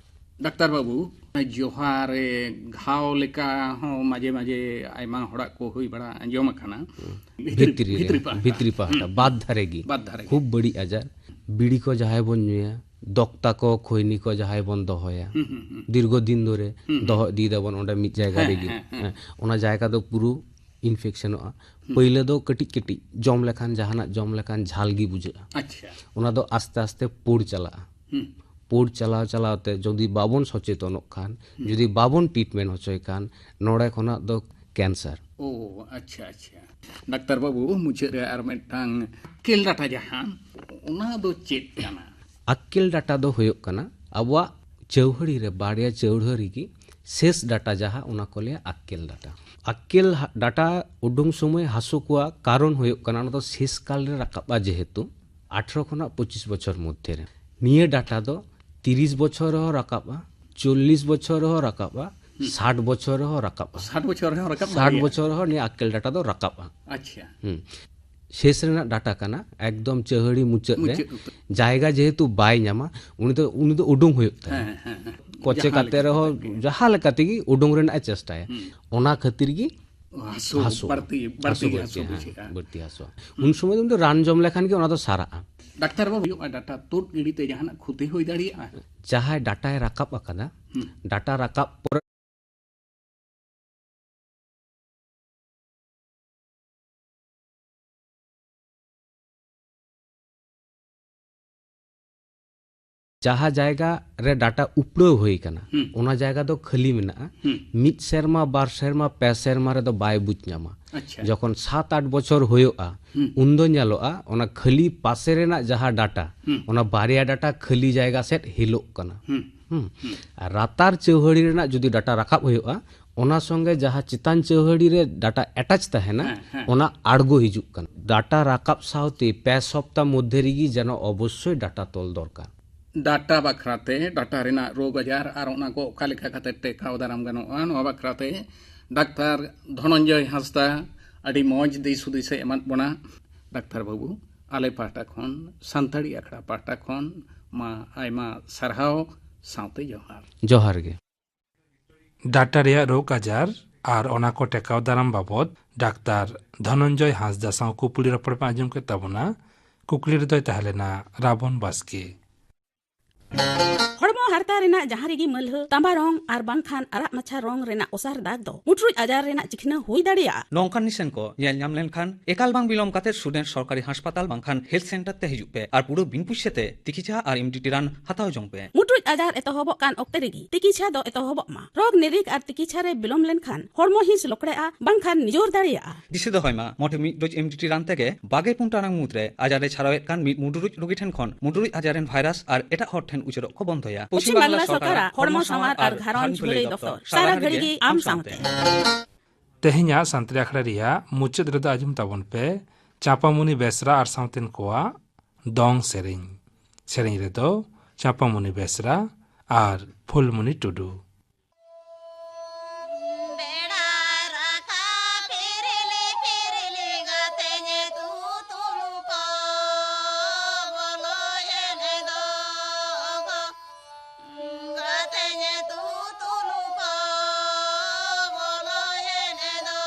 ᱰᱟᱠᱛᱟᱨ ᱵᱟᱹᱵᱩ, ᱡᱚᱦᱟ ᱨᱮ ᱜᱷᱟᱣ ᱞᱮᱠᱟ ᱦᱚᱸ ᱢᱟᱡᱷᱮ ᱢᱟᱡᱷᱮ ᱟᱭᱢᱟ ᱦᱚᱲᱟᱜ ᱠᱚ ᱦᱩᱭ ᱵᱟᱲᱟ ᱟᱸᱡᱚᱢ ᱟᱠᱟᱱᱟ᱾ ᱵᱷᱤᱛᱨᱤ ᱨᱮ, ᱵᱷᱤᱛᱨᱤ ᱯᱟᱦᱴᱟ᱾ ᱵᱷᱤᱛᱨᱤ ᱯᱟᱦᱴᱟ, ᱦᱩᱸ᱾ ᱵᱟᱫ ᱫᱷᱟᱨᱮ ᱜᱮ᱾ ᱵᱟᱫ ᱫᱷᱟᱨᱮ ᱜᱮ᱾ ᱠᱷᱩᱵ ᱵᱟᱹᱲᱤᱡ ᱟᱡᱟᱨ᱾ ᱵᱤᱲᱤ ᱠᱚ ᱡᱟᱦᱟᱸᱭ ᱵᱚᱱ ᱧᱩᱭᱟ, ᱫᱚᱠᱛᱟ ᱠᱚ, ᱠᱷᱚᱭᱱᱤ ᱠᱚ ᱡᱟᱦᱟᱸᱭ ᱵᱚᱱ ᱫᱚᱦᱚᱭᱟ, ᱦᱩᱸ, ᱦᱩᱸ, ᱦᱩᱸ᱾ ᱫᱤᱨᱜᱷᱚ ᱫᱤᱱ ᱫᱷᱚᱨᱮ ᱦᱩᱸ, ᱦᱩᱸ᱾ ᱫᱚᱦᱚ ᱤᱫᱤᱭ ᱫᱟᱵᱚᱱ ᱚᱸᱰᱮ ᱢᱤᱫ ᱡᱟᱭᱜᱟ ᱦᱮᱸ, ᱨᱮᱜᱮ᱾ ᱦᱮᱸ, ᱦᱮᱸ᱾ ᱦᱮᱸ, ᱚᱱᱟ ᱡᱟᱭᱜᱟ ᱫᱚ ᱯᱩᱨᱟᱹ ᱤᱱᱯᱷᱮᱠᱥᱚᱱᱚᱜᱼᱟ᱾ ᱦᱩᱸ᱾ ᱯᱟᱹᱭᱞᱟᱹ ᱫᱚ ᱠᱟᱹᱴᱤᱡ ᱠᱟᱹᱴᱤᱡ ᱡᱚᱢ ᱞᱮᱠᱷᱟᱱ, ᱡᱟᱦᱟᱱᱟᱜ ᱡᱚᱢ ᱞᱮᱠᱷᱟᱱ ᱡᱷᱟᱞ ᱜᱮ ᱵᱩᱡᱷᱟᱹᱜᱼᱟ᱾ ᱟᱪᱪᱷᱟ᱾ ᱚᱱᱟ ᱫᱚ ᱟᱥᱛᱮ ᱟᱥᱛᱮ ᱯᱩᱲ ᱪᱟᱞᱟᱜᱼᱟ᱾ ᱦᱩᱸ᱾ ᱯᱩᱲ ᱪᱟᱞᱟᱣ ᱪᱟᱞᱟᱣ ᱛᱮ ᱡᱩᱫᱤ ᱵᱟᱵᱚᱱ ᱥᱚᱪᱮᱛᱚᱱᱚᱜ ᱠᱷᱟᱱ, ᱦᱩᱸ᱾ ᱡᱩᱫᱤ ᱵᱟᱵᱚᱱ ᱴᱨᱤᱴᱢᱮᱱᱴ ᱦᱚᱪᱚᱭ ᱠᱷᱟᱱ, ᱱᱚᱰᱮ ᱠᱷᱚᱱᱟᱜ ᱫᱚ ᱠᱮᱱᱥᱟᱨ᱾ ᱳ, ᱟᱪᱪᱷᱟ, ᱟᱪᱪᱷᱟ᱾ ᱰᱟᱠᱛᱟᱨ ᱵᱟᱹᱵᱩ, ᱢᱩᱪᱟᱹᱫ ᱨᱮ ᱟᱨ ᱢᱤᱫᱴᱟᱝ ᱟᱠᱠᱮᱞ ᱰᱟᱴᱟ ᱡᱟᱦᱟᱸ, ᱚᱱᱟ ᱫᱚ ᱪᱮᱫ ᱠᱟᱱᱟ? ᱟᱠᱠᱮᱞ ᱰᱟᱴᱟ ᱫᱚ ᱦᱩᱭᱩᱜ ᱠᱟᱱᱟ ᱟᱵᱚᱣᱟᱜ ᱪᱟᱹᱣᱦᱟᱹᱲᱤ ᱨᱮ, ᱵᱟᱨᱭᱟ ᱪᱟᱹᱣᱦᱟᱹᱲᱤ ᱜᱮ ᱥᱮᱥ ᱰᱟᱴᱟ, ᱡᱟᱦᱟᱸ, ᱚᱱᱟ ᱠᱚ ᱞᱟᱹᱭᱟ ᱟᱠᱠᱮᱞ ᱰᱟᱴᱟ᱾ ᱟᱠᱠᱮᱞ ᱦᱟ-, ᱰᱟᱴᱟ ᱩᱰᱩᱝ ᱥᱚᱢᱚᱭ ᱦᱟᱹᱥᱩ ᱠᱚᱣᱟ, ᱠᱟᱨᱚᱱ ᱦᱩᱭᱩᱜ ᱠᱟᱱᱟ ᱚᱱᱟ ᱫᱚ ᱥᱮᱥ ᱠᱟᱞ ᱨᱮ ᱨᱟᱠᱟᱵᱼᱟ, ᱡᱮᱦᱮᱛᱩ ᱟᱴᱷᱨᱚ ᱠᱷᱚᱱᱟᱜ ᱯᱚᱸᱪᱤᱥ ᱵᱚᱪᱷᱚᱨ ᱢᱚᱫᱽᱫᱷᱮ ᱨᱮ᱾ ᱱᱤᱭᱟᱹ ᱰᱟᱴᱟ ᱫᱚ ᱛᱤᱨᱤᱥ ᱵᱚᱪᱷᱚᱨ ᱨᱮᱦᱚᱸ ᱨᱟᱠᱟᱵᱼᱟ, ᱪᱚᱞᱞᱤᱥ ᱵᱚᱪᱷᱚᱨ ᱨᱮᱦᱚᱸ ᱨᱟᱠᱟᱵᱼᱟ, ᱦᱩᱸ᱾ ᱥᱟᱴ ᱵᱚᱪᱷᱚᱨ ᱨᱮᱦᱚᱸ ᱨᱟᱠᱟᱵᱼᱟ᱾ ᱥᱟᱴ ᱵᱚᱪᱷᱚᱨ ᱨᱮᱦᱚᱸ ᱨᱟᱠᱟᱵ ᱥᱟᱴ ᱫᱟᱲᱮᱭᱟᱜᱼᱟ? ᱵᱚᱪᱷᱚᱨ ᱨᱮᱦᱚᱸ ᱱᱤᱭᱟᱹ ᱟᱠᱠᱮᱞ ᱰᱟᱴᱟ ᱫᱚ ᱨᱟᱠᱟᱵᱼᱟ᱾ ᱟᱪᱪᱷᱟ᱾ ᱦᱩᱸ᱾ ᱥᱮᱥ ᱨᱮᱱᱟᱜ ᱰᱟᱴᱟ ᱠᱟᱱᱟ, ᱮᱠᱫᱚᱢ ᱪᱟᱹᱦᱟᱹᱲᱤ ᱢᱩᱪᱟᱹᱫ ᱨᱮ᱾ ᱢᱩᱪᱟᱹᱫ ᱩᱛᱟᱹᱨ᱾ ᱡᱟᱭᱜᱟ ᱡᱮᱦᱮᱛᱩ ᱵᱟᱭ ᱧᱟᱢᱟ, ᱩᱱᱤ ᱫᱚ, ᱩᱱᱤ ᱫᱚ ᱩᱰᱩᱝ ᱦᱩᱭᱩᱜ ᱛᱟᱭᱟ᱾ ᱦᱮᱸ, ᱦᱮᱸ, ᱦᱮᱸ᱾ ᱠᱚᱪᱮ ᱡᱟᱦᱟᱸ ᱠᱟᱛᱮ ᱞᱮᱠᱟ ᱨᱮᱦᱚᱸ, ᱠᱟᱛᱮ ᱜᱮ᱾ ᱡᱟᱦᱟᱸ ᱞᱮᱠᱟ ᱛᱮᱜᱮ ᱩᱰᱩᱝ ᱨᱮᱱᱟᱜ ᱮ ᱪᱮᱥᱴᱟᱭᱟ᱾ ᱦᱩᱸ᱾ ᱚᱱᱟ ᱠᱷᱟᱹᱛᱤᱨ ᱜᱮ ᱦᱟᱹᱥᱩ ᱦᱟᱹᱥᱩ, ᱵᱟᱹᱲᱛᱤ, ᱵᱟᱹᱲᱛᱤ ᱦᱟᱹᱥᱩ ᱜᱮ ᱵᱟᱹᱲᱛᱤ, ᱦᱟᱹᱥᱩ ᱦᱮᱸ, ᱵᱩᱡᱷᱟᱹᱜᱼᱟ᱾ ᱵᱟᱹᱲᱛᱤ ᱦᱟᱹᱥᱩ᱾ ᱦᱩᱸ᱾ ᱩᱱ ᱥᱚᱢᱚᱭ ᱫᱚ ᱩᱱᱤ ᱫᱚ ᱨᱟᱱ ᱡᱚᱢ ᱞᱮᱠᱷᱟᱱ ᱜᱮ ᱚᱱᱟ ᱫᱚ ᱥᱟᱨᱟᱜᱼᱟ᱾ ᱰᱟᱠᱛᱟᱨ ᱵᱟᱹᱵᱩ, ᱦᱩᱭᱩᱜᱼᱟ, ᱰᱟᱴᱟ ᱛᱩᱫ ᱜᱤᱰᱤ ᱛᱮ ᱡᱟᱦᱟᱱᱟᱜ ᱠᱷᱚᱛᱤ ᱦᱩᱭ ᱫᱟᱲᱮᱭᱟᱜᱼᱟ? ᱡᱟᱦᱟᱸᱭ ᱰᱟᱴᱟᱭ ᱨᱟᱠᱟᱵ ᱟᱠᱟᱫᱟ, ᱦᱩᱸ᱾ ᱰᱟᱴᱟ ᱨᱟᱠᱟᱵ ᱯᱚᱨᱮ ᱡᱟᱦᱟᱸ ᱡᱟᱭᱜᱟ ᱨᱮ ᱰᱟᱴᱟ ᱩᱯᱲᱟᱹᱣ ᱦᱩᱭ ᱟᱠᱟᱱᱟ, ᱦᱩᱸ᱾ ᱚᱱᱟ ᱡᱟᱭᱜᱟ ᱫᱚ ᱠᱷᱟᱹᱞᱤ ᱢᱮᱱᱟᱜᱼᱟ᱾ ᱦᱩᱸ᱾ ᱢᱤᱫ ᱥᱮᱨᱢᱟ, ᱵᱟᱨ ᱥᱮᱨᱢᱟ, ᱯᱮ ᱥᱮᱨᱢᱟ ᱨᱮᱫᱚ ᱵᱟᱭ ᱵᱩᱡᱽ ᱧᱟᱢᱟ᱾ ᱟᱪᱪᱷᱟ᱾ ᱡᱚᱠᱷᱚᱱ ᱥᱟᱛ ᱟᱴ ᱵᱚᱪᱷᱚᱨ ᱦᱩᱭᱩᱜᱼᱟ, ᱦᱩᱸ᱾ ᱩᱱ ᱫᱚ ᱧᱮᱞᱚᱜᱼᱟ ᱚᱱᱟ ᱠᱷᱟᱹᱞᱤ ᱯᱟᱥᱮ ᱨᱮᱱᱟᱜ ᱡᱟᱦᱟᱸ ᱰᱟᱴᱟ, ᱦᱩᱸ᱾ ᱚᱱᱟ ᱵᱟᱨᱭᱟ ᱰᱟᱴᱟ ᱠᱷᱟᱹᱞᱤ ᱡᱟᱭᱜᱟ ᱥᱮᱫ ᱦᱤᱞᱚᱜ ᱠᱟᱱᱟ᱾ ᱦᱩᱸ᱾ ᱦᱩᱸ᱾ ᱦᱩᱸ᱾ ᱟᱨ ᱞᱟᱛᱟᱨ ᱪᱟᱹᱣᱦᱟᱹᱲᱤ ᱨᱮᱱᱟᱜ ᱡᱩᱫᱤ ᱰᱟᱴᱟ ᱨᱟᱠᱟᱵ ᱦᱩᱭᱩᱜᱼᱟ, ᱚᱱᱟ ᱥᱚᱸᱜᱮ ᱡᱟᱦᱟᱸ ᱪᱮᱛᱟᱱ ᱪᱟᱹᱣᱦᱟᱹᱲᱤ ᱨᱮ ᱰᱟᱴᱟ ᱮᱴᱟᱪ ᱛᱟᱦᱮᱱᱟ, ᱦᱮᱸ, ᱦᱮᱸ᱾ ᱚᱱᱟ ᱟᱬᱜᱚ ᱦᱤᱡᱩᱜ ᱠᱟᱱᱟ᱾ ᱰᱟᱴᱟ ᱨᱟᱠᱟᱵ ᱥᱟᱶᱛᱮ ᱯᱮ ᱥᱚᱯᱛᱟ ᱢᱚᱫᱽᱫᱷᱮ ᱨᱮᱜᱮ ᱡᱮᱱᱚ ᱚᱵᱚᱥᱥᱳᱭ ᱰᱟᱴᱟ ᱛᱚᱞ ᱫᱚᱨᱠᱟᱨ᱾ ᱰᱟᱴᱟ ᱵᱟᱠᱷᱨᱟᱛᱮ, ᱰᱟᱴᱟ ᱨᱮᱱᱟᱜ ᱨᱳᱜᱽ ᱟᱡᱟᱨ ᱟᱨ ᱚᱱᱟ ᱠᱚ ᱚᱠᱟ ᱞᱮᱠᱟ ᱠᱟᱛᱮ ᱴᱮᱠᱟᱣ ᱫᱟᱨᱟᱢ ᱜᱟᱱᱚᱜᱼᱟ, ᱱᱚᱣᱟ ᱵᱟᱠᱷᱨᱟᱛᱮ ᱰᱟᱠᱛᱟᱨ ᱫᱷᱚᱱᱚᱱᱡᱚᱭ ᱦᱟᱸᱥᱫᱟ ᱟᱹᱰᱤ ᱢᱚᱡᱽ ᱫᱤᱥ ᱦᱩᱫᱤᱥᱮ ᱮᱢᱟᱫ ᱵᱚᱱᱟ᱾ ᱰᱟᱠᱛᱟᱨ ᱵᱟᱹᱵᱩ, ᱟᱞᱮ ᱯᱟᱦᱴᱟ ᱠᱷᱚᱱ, ᱥᱟᱱᱛᱟᱲᱤ ᱟᱠᱷᱲᱟ ᱯᱟᱦᱴᱟ ᱠᱷᱚᱱ ᱢᱟ ᱟᱭᱢᱟ ᱥᱟᱨᱦᱟᱣ ᱥᱟᱶᱛᱮ ᱡᱚᱦᱟᱨ᱾ ᱡᱚᱦᱟᱨ ᱜᱮ᱾ ᱰᱟᱴᱟ ᱨᱮᱭᱟᱜ ᱨᱳᱜᱽ ᱟᱡᱟᱨ ᱟᱨ ᱚᱱᱟ ᱠᱚ ᱴᱮᱠᱟᱣ ᱫᱟᱨᱟᱢ ᱵᱟᱵᱚᱫ ᱰᱟᱠᱛᱟᱨ ᱫᱷᱚᱱᱚᱱᱡᱚᱭ ᱦᱟᱸᱥᱫᱟ ᱥᱟᱶ ᱠᱩᱯᱩᱞᱤ ᱨᱚᱯᱚᱲ ᱯᱮ ᱟᱸᱡᱚᱢ ᱠᱮᱫ ᱛᱟᱵᱚᱱᱟ᱾ ᱠᱩᱠᱞᱤ ᱨᱮᱫᱚᱭ ᱛᱟᱦᱮᱸ ᱞᱮᱱᱟ ᱨᱟᱵᱚᱱ ᱵᱟᱥᱠᱮ᱾ ᱦᱚᱲᱢᱚ ᱦᱟᱨᱛᱟ ᱨᱮᱱᱟᱜ ᱡᱟᱦᱟᱸ ᱨᱮᱜᱮ ᱢᱟᱹᱞᱦᱟᱹ, ᱛᱟᱸᱵᱟ ᱨᱚᱝ ᱟᱨ ᱵᱟᱝᱠᱷᱟᱱ ᱟᱨᱟᱜ ᱢᱟᱪᱷᱟ ᱨᱚᱝ ᱨᱮᱱᱟᱜ ᱚᱥᱟᱨ ᱫᱟᱜᱽ ᱫᱚ ᱢᱩᱴᱨᱩᱡ ᱟᱡᱟᱨ ᱨᱮᱱᱟᱜ ᱪᱤᱠᱷᱱᱟᱹ ᱦᱩᱭ ᱫᱟᱲᱮᱭᱟᱜᱼᱟ᱾ ᱱᱚᱝᱠᱟᱱ ᱱᱤᱥᱟᱹᱱ ᱠᱚ ᱧᱮᱞ ᱧᱟᱢ ᱞᱮᱱᱠᱷᱟᱱ ᱮᱠᱟᱞ ᱵᱟᱝ ᱵᱤᱞᱚᱢ ᱠᱟᱛᱮ ᱥᱩᱰᱮᱱ ᱥᱚᱨᱠᱟᱨᱤ ᱦᱟᱥᱯᱟᱛᱟᱞ ᱵᱟᱝᱠᱷᱟᱱ ᱦᱮᱞᱛᱷ ᱥᱮᱱᱴᱟᱨ ᱛᱮ ᱦᱤᱡᱩᱜ ᱯᱮ ᱟᱨ ᱯᱩᱨᱟᱹ ᱵᱤᱱ ᱯᱩᱭᱥᱟᱹ ᱛᱮ ᱛᱤᱠᱤᱪᱷᱟ ᱟᱨ ᱮᱢ ᱰᱤ ᱴᱤ ᱨᱟᱱ ᱦᱟᱛᱟᱣ ᱡᱚᱝ ᱯᱮ᱾ ᱢᱩᱴᱨᱩᱡ ᱟᱡᱟᱨ ᱮᱛᱚᱦᱚᱵᱚᱜ ᱠᱟᱱ ᱚᱠᱛᱮ ᱨᱮᱜᱮ ᱛᱤᱠᱤᱪᱷᱟ ᱫᱚ ᱮᱛᱚᱦᱚᱵᱚᱜ ᱢᱟ᱾ ᱨᱳᱜᱽ ᱱᱤᱨᱤᱠ ᱟᱨ ᱛᱤᱠᱤᱪᱷᱟ ᱨᱮ ᱵᱤᱞᱚᱢ ᱞᱮᱱᱠᱷᱟᱱ ᱦᱚᱲᱢᱚ ᱦᱤᱸᱥ ᱞᱚᱠᱲᱮᱜᱼᱟ ᱵᱟᱝᱠᱷᱟᱱ ᱱᱤᱡᱚᱨ ᱫᱟᱲᱮᱭᱟᱜᱼᱟ᱾ ᱫᱤᱥᱟᱹ ᱫᱚᱦᱚᱭ ᱢᱟ, ᱢᱚᱴᱷᱮ ᱢᱤᱫ ᱰᱳᱡᱽ ᱮᱢ ᱰᱤ ᱴᱤ ᱨᱟᱱ ᱛᱮᱜᱮ ᱵᱟᱜᱮ ᱯᱩᱱ ᱴᱟᱲᱟᱝ ᱢᱩᱫᱽᱨᱮ ᱟᱡᱟᱨ ᱮ ᱪᱷᱟᱨᱟᱣᱮᱫ ᱠᱟᱱ ᱢᱤᱫ ᱢᱩᱰᱨᱩᱡ ᱨᱳᱜᱤ ᱴᱷᱮᱱ ᱠᱷᱚᱱ ᱢᱩᱰᱨᱩᱡ ᱟᱡᱟᱨ ᱨᱮᱱ ᱵᱷᱟᱭᱨᱟᱥ ᱟᱨ ᱮᱴᱟᱜ ᱦᱚᱲ ᱴᱷᱮᱱ ᱩᱪᱟᱹᱲᱚᱜ ᱠᱚ ᱵᱚᱱᱫᱚᱭᱟ᱾ ᱯᱚᱪᱷᱤᱢ ᱵᱟᱝᱞᱟ ᱥᱚᱨᱠᱟᱨᱟᱜ ᱦᱚᱲᱢᱚ ᱥᱟᱶᱟᱨ ᱟᱨ ᱜᱷᱟᱨᱚᱸᱡᱽ ᱵᱷᱟᱹᱞᱟᱹᱭ ᱫᱚᱯᱛᱚᱨ ᱥᱟᱨᱟ ᱜᱷᱟᱹᱲᱤ ᱜᱮ ᱟᱢ ᱥᱟᱶᱛᱮ᱾ ᱛᱮᱦᱮᱧᱟᱜ ᱥᱟᱱᱛᱟᱲᱤ ᱟᱠᱷᱲᱟ ᱨᱮᱭᱟᱜ ᱢᱩᱪᱟᱹᱫ ᱨᱮᱫᱚ ᱟᱸᱡᱚᱢ ᱛᱟᱵᱚᱱ ᱯᱮ ᱪᱟᱸᱯᱟᱢᱩᱱᱤ ᱵᱮᱥᱨᱟ ᱟᱨ ᱥᱟᱶᱛᱮᱱ ᱠᱚᱣᱟᱜ ᱫᱚᱝ ᱥᱮᱨᱮᱧ᱾ ᱥᱮᱨᱮᱧ ᱨᱮᱫᱚ ᱪᱟᱸᱯᱟᱢᱩᱱᱤ ᱵᱮᱥᱨᱟ ᱟᱨ ᱯᱷᱩᱞᱢᱩᱱᱤ ᱴᱩᱰᱩ᱾ ᱵᱮᱲᱟ ᱨᱟᱠᱟᱵ ᱯᱷᱤᱨᱤᱞᱤ ᱯᱷᱤᱨᱤᱞᱤ ᱜᱟᱛᱮᱧ ᱛᱩᱛᱩᱞᱩ ᱠᱚ ᱵᱚᱞᱚᱭᱮᱱ ᱫᱚ ᱜᱚ᱾ ᱜᱟᱛᱮᱧ ᱛᱩᱛᱩᱞᱩ ᱠᱚ ᱵᱚᱞᱚᱭᱮᱱ ᱫᱚ᱾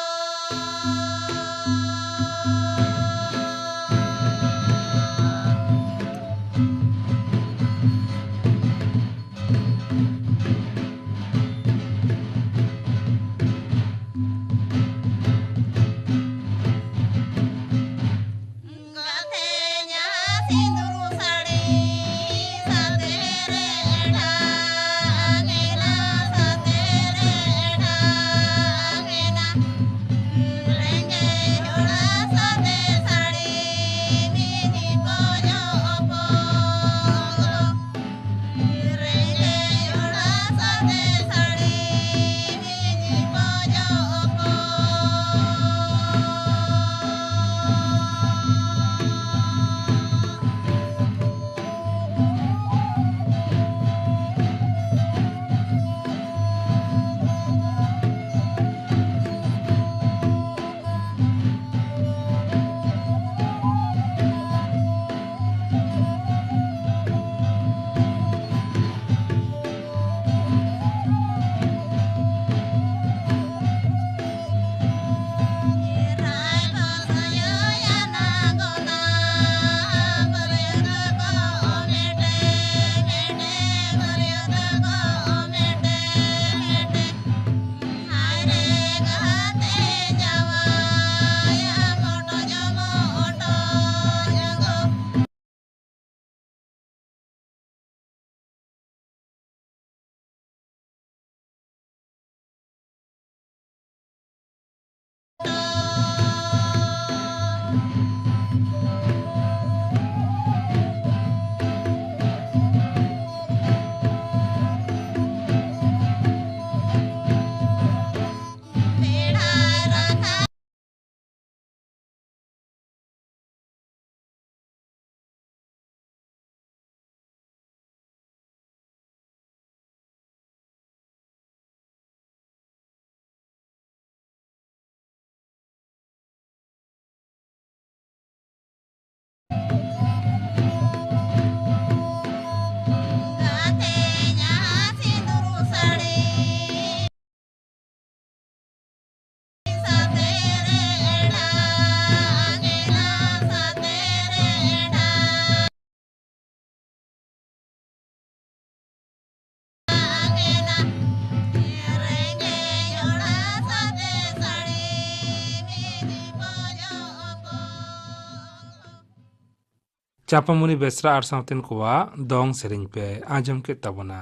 ᱪᱟᱯᱟᱢᱩᱱᱤ ᱵᱮᱥᱨᱟ ᱟᱨ ᱥᱟᱶᱛᱮᱱ ᱠᱚᱣᱟᱜ ᱫᱚᱝ ᱥᱮᱨᱮᱧ ᱯᱮ ᱟᱸᱡᱚᱢ ᱠᱮᱫ ᱛᱟᱵᱚᱱᱟ᱾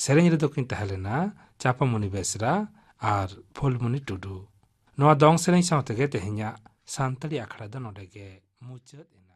ᱥᱮᱨᱮᱧ ᱨᱮᱫᱚ ᱠᱤᱱ ᱛᱟᱦᱮᱸ ᱞᱮᱱᱟ ᱪᱟᱯᱟᱢᱩᱱᱤ ᱵᱮᱥᱨᱟ ᱟᱨ ᱯᱷᱩᱞᱢᱩᱱᱤ ᱴᱩᱰᱩ᱾ ᱱᱚᱣᱟ ᱫᱚᱝ ᱥᱮᱨᱮᱧ ᱥᱟᱶ ᱛᱮᱜᱮ ᱛᱮᱦᱮᱧᱟᱜ ᱥᱟᱱᱛᱟᱲᱤ ᱟᱠᱷᱲᱟ ᱫᱚ ᱱᱚᱰᱮ ᱜᱮ ᱢᱩᱪᱟᱹᱫ ᱮᱱᱟ᱾